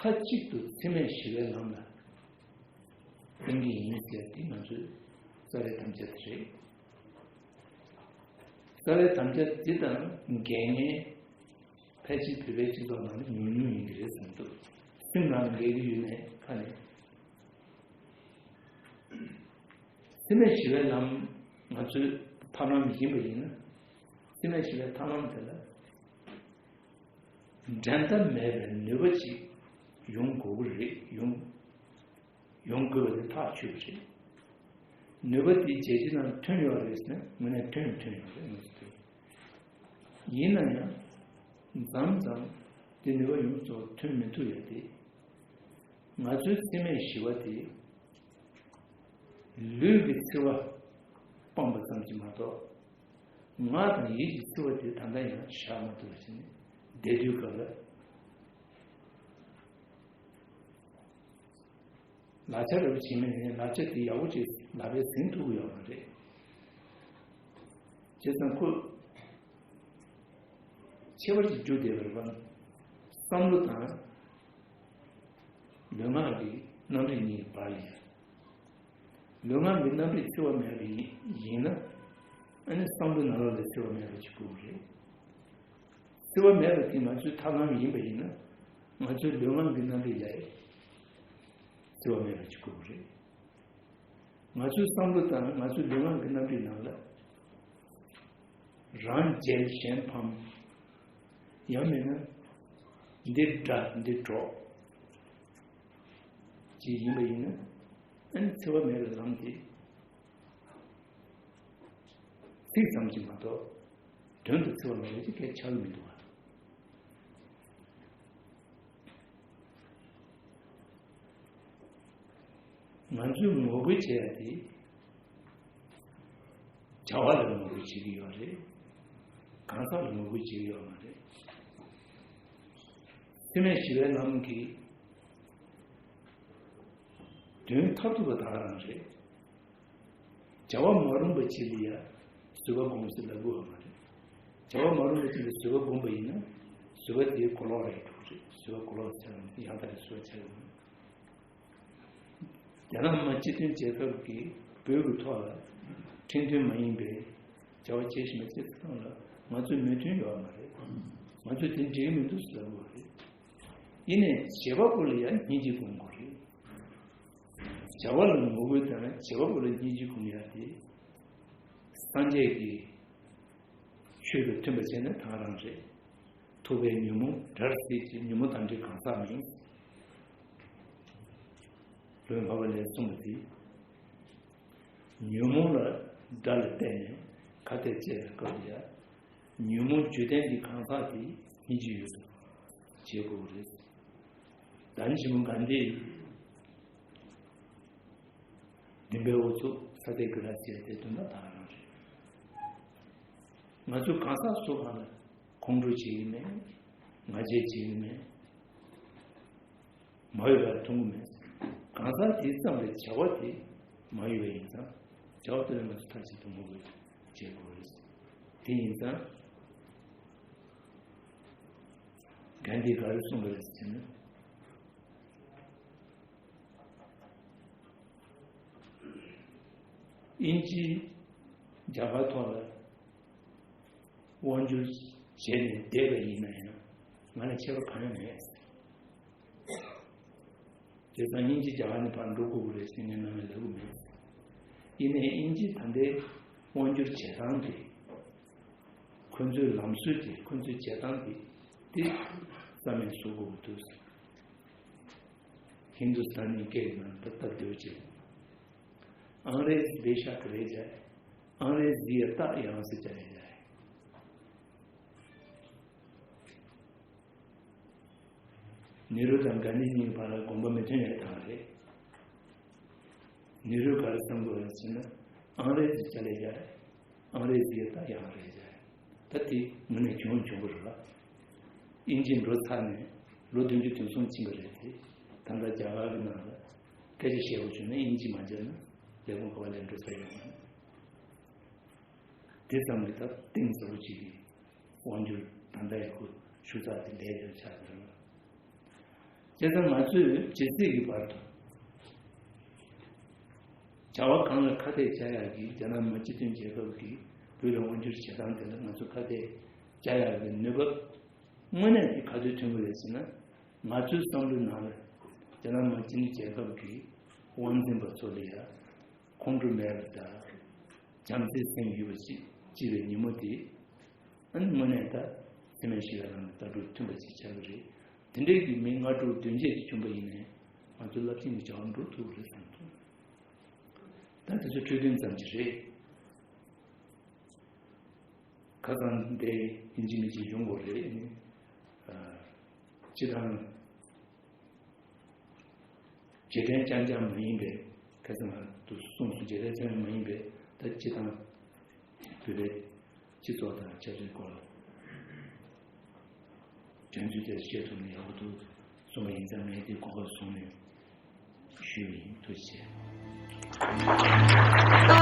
མཐའ་གཅིག་ཏུ་འཚེ་མེད་ཞི་བའི་ལམ་ལ་གཏོང་གི་ཡིན་ཟེར་དེ་ང་ཚོའི་རྩ་བའི་དམ་བཅའ་དེ་རེད། རྩ་བའི་དམ་བཅའ་འདི་དང་འགལ་མཁན་ཕལ་ཆེར་བོད་པའི་སྤྱི་ཚོགས་ནང་ལ་ཉུང་ཉུང་ཡིན་གྱི་རེད་བསམ་འདུག་སེམས་ནང་ལ་འགལ་གྱི་ཡོད་མེད་ཁ་ནས། འཚེ་མེད་ཞི་བའི་ལམ་ང་ཚོའི་ཐབས་ལམ་ཡིན་པ་ཡིན་ན། འཚེ་མེད་ཞི་བའི་ཐབས་ལམ་དེ་ལ་འགྲན་ཟླ་མེད་པའི་ནུས་པ་ཅིག་ཡོང་དགོས་ཀྱི་རེད། ཡོང་ཡོང་དགོས་པ་དེ་ཐག་ཆོད་པ་རེད། ནུས་པ་དེ་རྒྱལ་སྤྱི་ནང་ཐོན་ཡོད་རེད་ཟེར་ན་དངོས་གནས་ཐོན་ཐོན་ཡོད་རེད། ང་ཚོ་ཐོན། ཡིན་ན་ཡང་། མཚམས་མཚམས་དེ་ནུས་པ་ཡོངས་སུ་ཐོན་མི་ཐུབ་ཡ་དེ། ང་ཚོའི་འཚེ་མེད་ཞི་བ་དེ། ལུས་ཀྱི་འཚེ་བ་སྤངས་པ་ཙམ་གྱིས་མ་གཏོགས། ངག་དང་ཡིད་ཀྱི་འཚེ་བ་དེ་ད་ལྟ་ཡང་བཞག་མ་ཐུབ་པ་བྱས་ནས་བསྡད་དུས་སྐབས་ལ། ལག་ཆ་རབ་བྱེད་མིན་ནས་ལག་ཆ་དེ་ཡག་པོ་ཅིག་ལག་པས་ཟིན་ཐུབ་ཀྱི་ཡོད་མ་རེད། བྱས་ཙང་ཁོ་ཁྱད་པར་ཅིག་རྒྱུ་བསྡད་པ་རེད་པ། བསམ་བློ་དང་ལུས་ངག་གི་རྣམ་རིག་གཉིས་བར་ལ་ཡ། ལུས་ངག་གི་རྣམ་རིག་འཚེ་བ་མེད་པ་ཡིན་ན། ཨ་ནི་བསམ་བློ་ནང་ལོགས་ལ་འཚེ་བ་མེད་པ་ཅིག་དགོས་ཀྱི་རེད། འཚེ་བ་མེད་པ་དེ་ང་ཚོའི་ཐབས་ལམ་ཡིན་པ་ཡིན་ན། ང་ཚོའི་ལུས་ངག་གི་རྣམ་རིག་ལ་འཚེ་བ་མེད་པ་ཅིག་དགོས་ཀྱི་རེད། ང་ཚོའི་བསམ་བློ་དང་ང་ཚོའི་ལུས་ངག་གི་རྣམ་རིག་ནང་ལ། རང་འཇལ་གཞན་ཕམ། ཡང་མིན་ན། འདི་དགྲ་འདི་གྲོགས། ཅིག་ཡིན་པ་ཡིན་ན། ཨ་ནི་འཚེ་བ་མེད་པའི་ལམ་དེ། ཚིག་ཙམ་གྱིས་མ་གཏོགས། དོན་དུ་འཚེ་བ་མེད་པ་ཅིག་གས་ཆགས་ཀྱི་མི་འདུག་བ། ང་ཚོས་ངོ་རྒོལ་བྱེད་ཡ་དེ། བྱ་བ་ལ་ངོ་རྒོལ་བྱེད་ཀྱི་ཡོད་རེད། གང་ཟག་ལ་ངོ་རྒོལ་བྱེད་ཀྱི་ཡོད་མ་རེད། འཚེ་མེད་ཞི་བའི་ལམ་གྱི་དོན་མཐར་ཐུག་པ་ད་ག་རང་རེད། བྱ་བ་མ་རུངས་པ་བྱེད་ལ་ཡ། བཟོད་པ་སྒོམ་ཟེར་ལབ་དགོས་པ་མ་རེད། བྱ་བ་མ་རུངས་པ་བྱེད་ལ་བཟོད་པ་སྒོམ་པ་ཡིན་ན། བཟོད་པ་དེའི་གོ་ལོག་རེད་འགྲོ་གི་རེད། བཟོད་པ་གོ་ལོག་ཆགས་ཡོང་ཡང་དག་པའི་བཟོད་པ་ཆགས་ཡོང་། རྒྱ་ནག་མི་དམངས་སྤྱི་མཐུན་རྒྱལ་ཁབ་ཀྱིས་བོད་ཀྱི་ཐོག་ལ་ཁྲིམས་མཐུན་མ་ཡིན་པའི་བྱ་བ་བྱེད་བཞིན་པ་ཆེ་ཚང་ལ་ང་ཚོས་མོས་མཐུན་ཡོད་མ་རེད། ང་ཚོས་དེ་འགྲིག་གི་མི་འདུག་ཟེར་བ་རེད། ཡིན་ནའི་བྱེད་པ་པོ་ལ་ཡང་སྙིང་རྗེ་སྒོམ་དགོས་རེད། བྱ་བ་ལ་ངོ་རྒོལ་དང་བྱེད་པ་པོ་ལ་སྙིང་རྗེ་སྒོམ་ཡ་དེ། སངས་རྒྱས་ཀྱི་ཆོས་དང་མཐུན་པ་བྱས་ན་ད་ག་རང་རེད། ཐུབ་པས་ཉོན་མོངས་དགྲར་གཟིགས་ཀྱི་ཉོན་མོངས་དང་འདྲེས་གང་ཟག་མིན། ལྷོད་འབབ་པ་ལས་གསུངས་པ་དེ། ཉོན་མོངས་ལ་དགྲ་ལ་བལྟས་ནས་ཁ་གཏད་བཅག་པའི་སྐབས་ལ་ཡ། ཉོན་མོངས་བརྗོད་ལྡན་གྱི་གང་ཟག་དེ་སྙིང་རྗེ་ཡོད་པ་བྱེད་དགོས་རེད། ད་ནི་ཆེན་མོ་གྷན་དྷི་ཡིས་བདུན་པའི་ཨུ་ཚུགས་ས་ཏྱ་གི་ར་ཟེར་དེ་དོན་དག་ད་ག་རང་རེད། ང་ཚོ་གང་ཟག་སུ་གང་ལ་ཁོང་ཁྲོ་བྱེད་ཀྱི་མེད། ང་རྒྱལ་བྱེད་ཀྱི་མེད། མ་འོས་པར་མཐོང་གི་མེད། གང་ཟག་དེ་ཙམ་ལས་བྱ་བ་དེ་མ་འོས་པ་ཡིན་ཙང་། བྱ་བ་དེ་ལ་ང་ཚོ་མཐའ་གཅིག་ཏུ་ངོ་རྒོལ་བྱེད་དགོས་རེད། དེ་ཡིན་ཙང་། གྷན་དྷིས་ག་རེ་གསུངས་པ་རེད་ཟེར་ན། དབྱིན་ཇིས་རྒྱ་གར་ཐོག་ལ་དབང་བསྒྱུར་བྱས་ནས་བསྡད་པ་ཡིན་ན་ཡང་ང་ལ་ཁྱད་པར་གང་ཡང་མེད། བྱས་ཙང་དབྱིན་ཇི་རྒྱ་གར་ནས་ཕར་འགྲོ་དགོས་ཀྱི་རེད་ཟེར་ངས་ནམ་ཡང་ལབ་ཀྱི་མེད། ཡིན་ནའི་དབྱིན་ཇི་ད་ལྟའི་དབང་བསྒྱུར་བྱེད་སྟངས་དེ། ཁོ་ཚོའི་ལམ་སྲོལ་དེ། ཁོ་ཚོའི་བྱེད་སྟངས་དེ། དེ་རྩ་མེད་བཟོ་དགོས་ཀྱི་འདུག། ཧིན་དུ་སི་ཐན་ནི་སྐད་ནང་ད་སྟབས་བདེ་བོ་བྱས། انگریز بے شک رہ جائے، انگریزیت یہاں سے چلے جائے۔ ནེ་རུ་དང་གྷན་དྷི་གཉིས་བར་ལ་དགོངས་པ་མི་མཐུན་ཡག་དང་རེད། ནེ་རུས་ག་རེ་བསམ་གྱི་ཡོད་ཟེར་ན། انگریز چلے جائے، انگریزیت یہاں رہ جائے། ད་དེ་དངོས་གནས་བྱུང་བྱུང་བ་རེད་ལ། དབྱིན་ཇི་འགྲོ་ཚར་ནས་ལོ་བདུན་ཅུ་དོན་གསུམ་ཕྱིན་པ་རེད་དེ། ད་ལྟ་རྒྱ་གར་གྱི་ནང་ལ་སྐད་ཆ་བཤད་དགོས་བྱུང་ན་དབྱིན་ཇི་མ་བརྗེད་ན་ལས་ཁུངས་ག་པ་ལ་འགྲོ་ས་ཡོད་མ་རེད། དེ་ཙམ་གྱིས་ད་གཏིང་ཟབ་པོ་ཅིག་གིས་དབང་སྒྱུར་ད་ལྟ་ཡི་ཁོ་ཞུ་ཚགས་དེ་ལས་ཡོད་ཆགས་ཟེར་བ། བྱས་ཙང་ང་ཚོས་ཇི་སྲིད་ཀྱི་བར་དུ་བྱ་བ་གང་ལ་ཁ་གཏད་བཅག་ཡག་གི་རྒྱ་ནག་མི་དམངས་སྤྱི་མཐུན་རྒྱལ་ཁབ་ཀྱིས་བོད་ལ་དབང་སྒྱུར་བྱེད་སྟངས་དེ་ལ་ང་ཚོ་ཁ་གཏད་བཅག་ཡག་གི་ནུས་པ་དངོས་གནས་ཀྱི་ག་ཚོད་ཐོན་གྱི་རེད་ཟེར་ན། ང་ཚོའི་བསམ་བློའི་ནང་ལ་རྒྱ་ནག་མི་དམངས་སྤྱི་མཐུན་རྒྱལ་ཁབ་ཀྱི་དབང་འཛིན་པ་ཚོ་ལ་ཡ། ཁོང་ཁྲོ་མེད་པ་དང་། བྱམས་བརྩེའི་སེམས་ཡོད་པ་ཞིག་སྐྱེས་པའི་ཉིན་མོ་དེ། ཨ་ནི་དངོས་གནས་ད་འཚེ་མེད་ཞི་བའི་ལམ་ལ་ལྟ་གྲུབ་མཐུན་པ་ཞིག་ཆགས་ཀྱི་རེད། དེ་འདྲའི་གི་མི་ལྔ་དྲུག་བདུན་བརྒྱད་ཅིག་བྱུང་པ་ཡིན་ནའི་ང་ཚོ་རླབས་ཆེན་གྱི་བྱ་བ་འགྲོ་ཐུབ་ཀྱི་རེད་བསམ་ཐུབ། ད་དེ་ཚོ་འཕྲོས་དོན་ཙམ་ཞིག་རེད། ཁ་སང་འདི་ཡིན་གཅིག་མིན་གཅིག་ཡོང་དགོས་རེད། ཨ། སྤྱི་བཏང་རྗེས་དྲན་རྐྱང་རྐྱང་མ་ཡིན་པའི། ཁ་སང་ང་ཚོས་གསུངས་སོང་། རྗེས་དྲན་རྐྱང་རྐྱང་མ་ཡིན་པའི་ད་སྤྱི་བཏང་བོད་པའི་སྤྱི་ཚོགས་དང་ཆབ་སྲིད་སྐོར་ལ་དོན་ཚན་དེ་བཤད་ཐུབ་ན་ཡག་པོ་འདུག་གསུངས་པ་ཡིན་ཙང་ངས་དེ་གོ་སྐབས་བཟུང་ནས་ ཞུས་ཡིན། ཐུགས་རྗེ་ཆེ།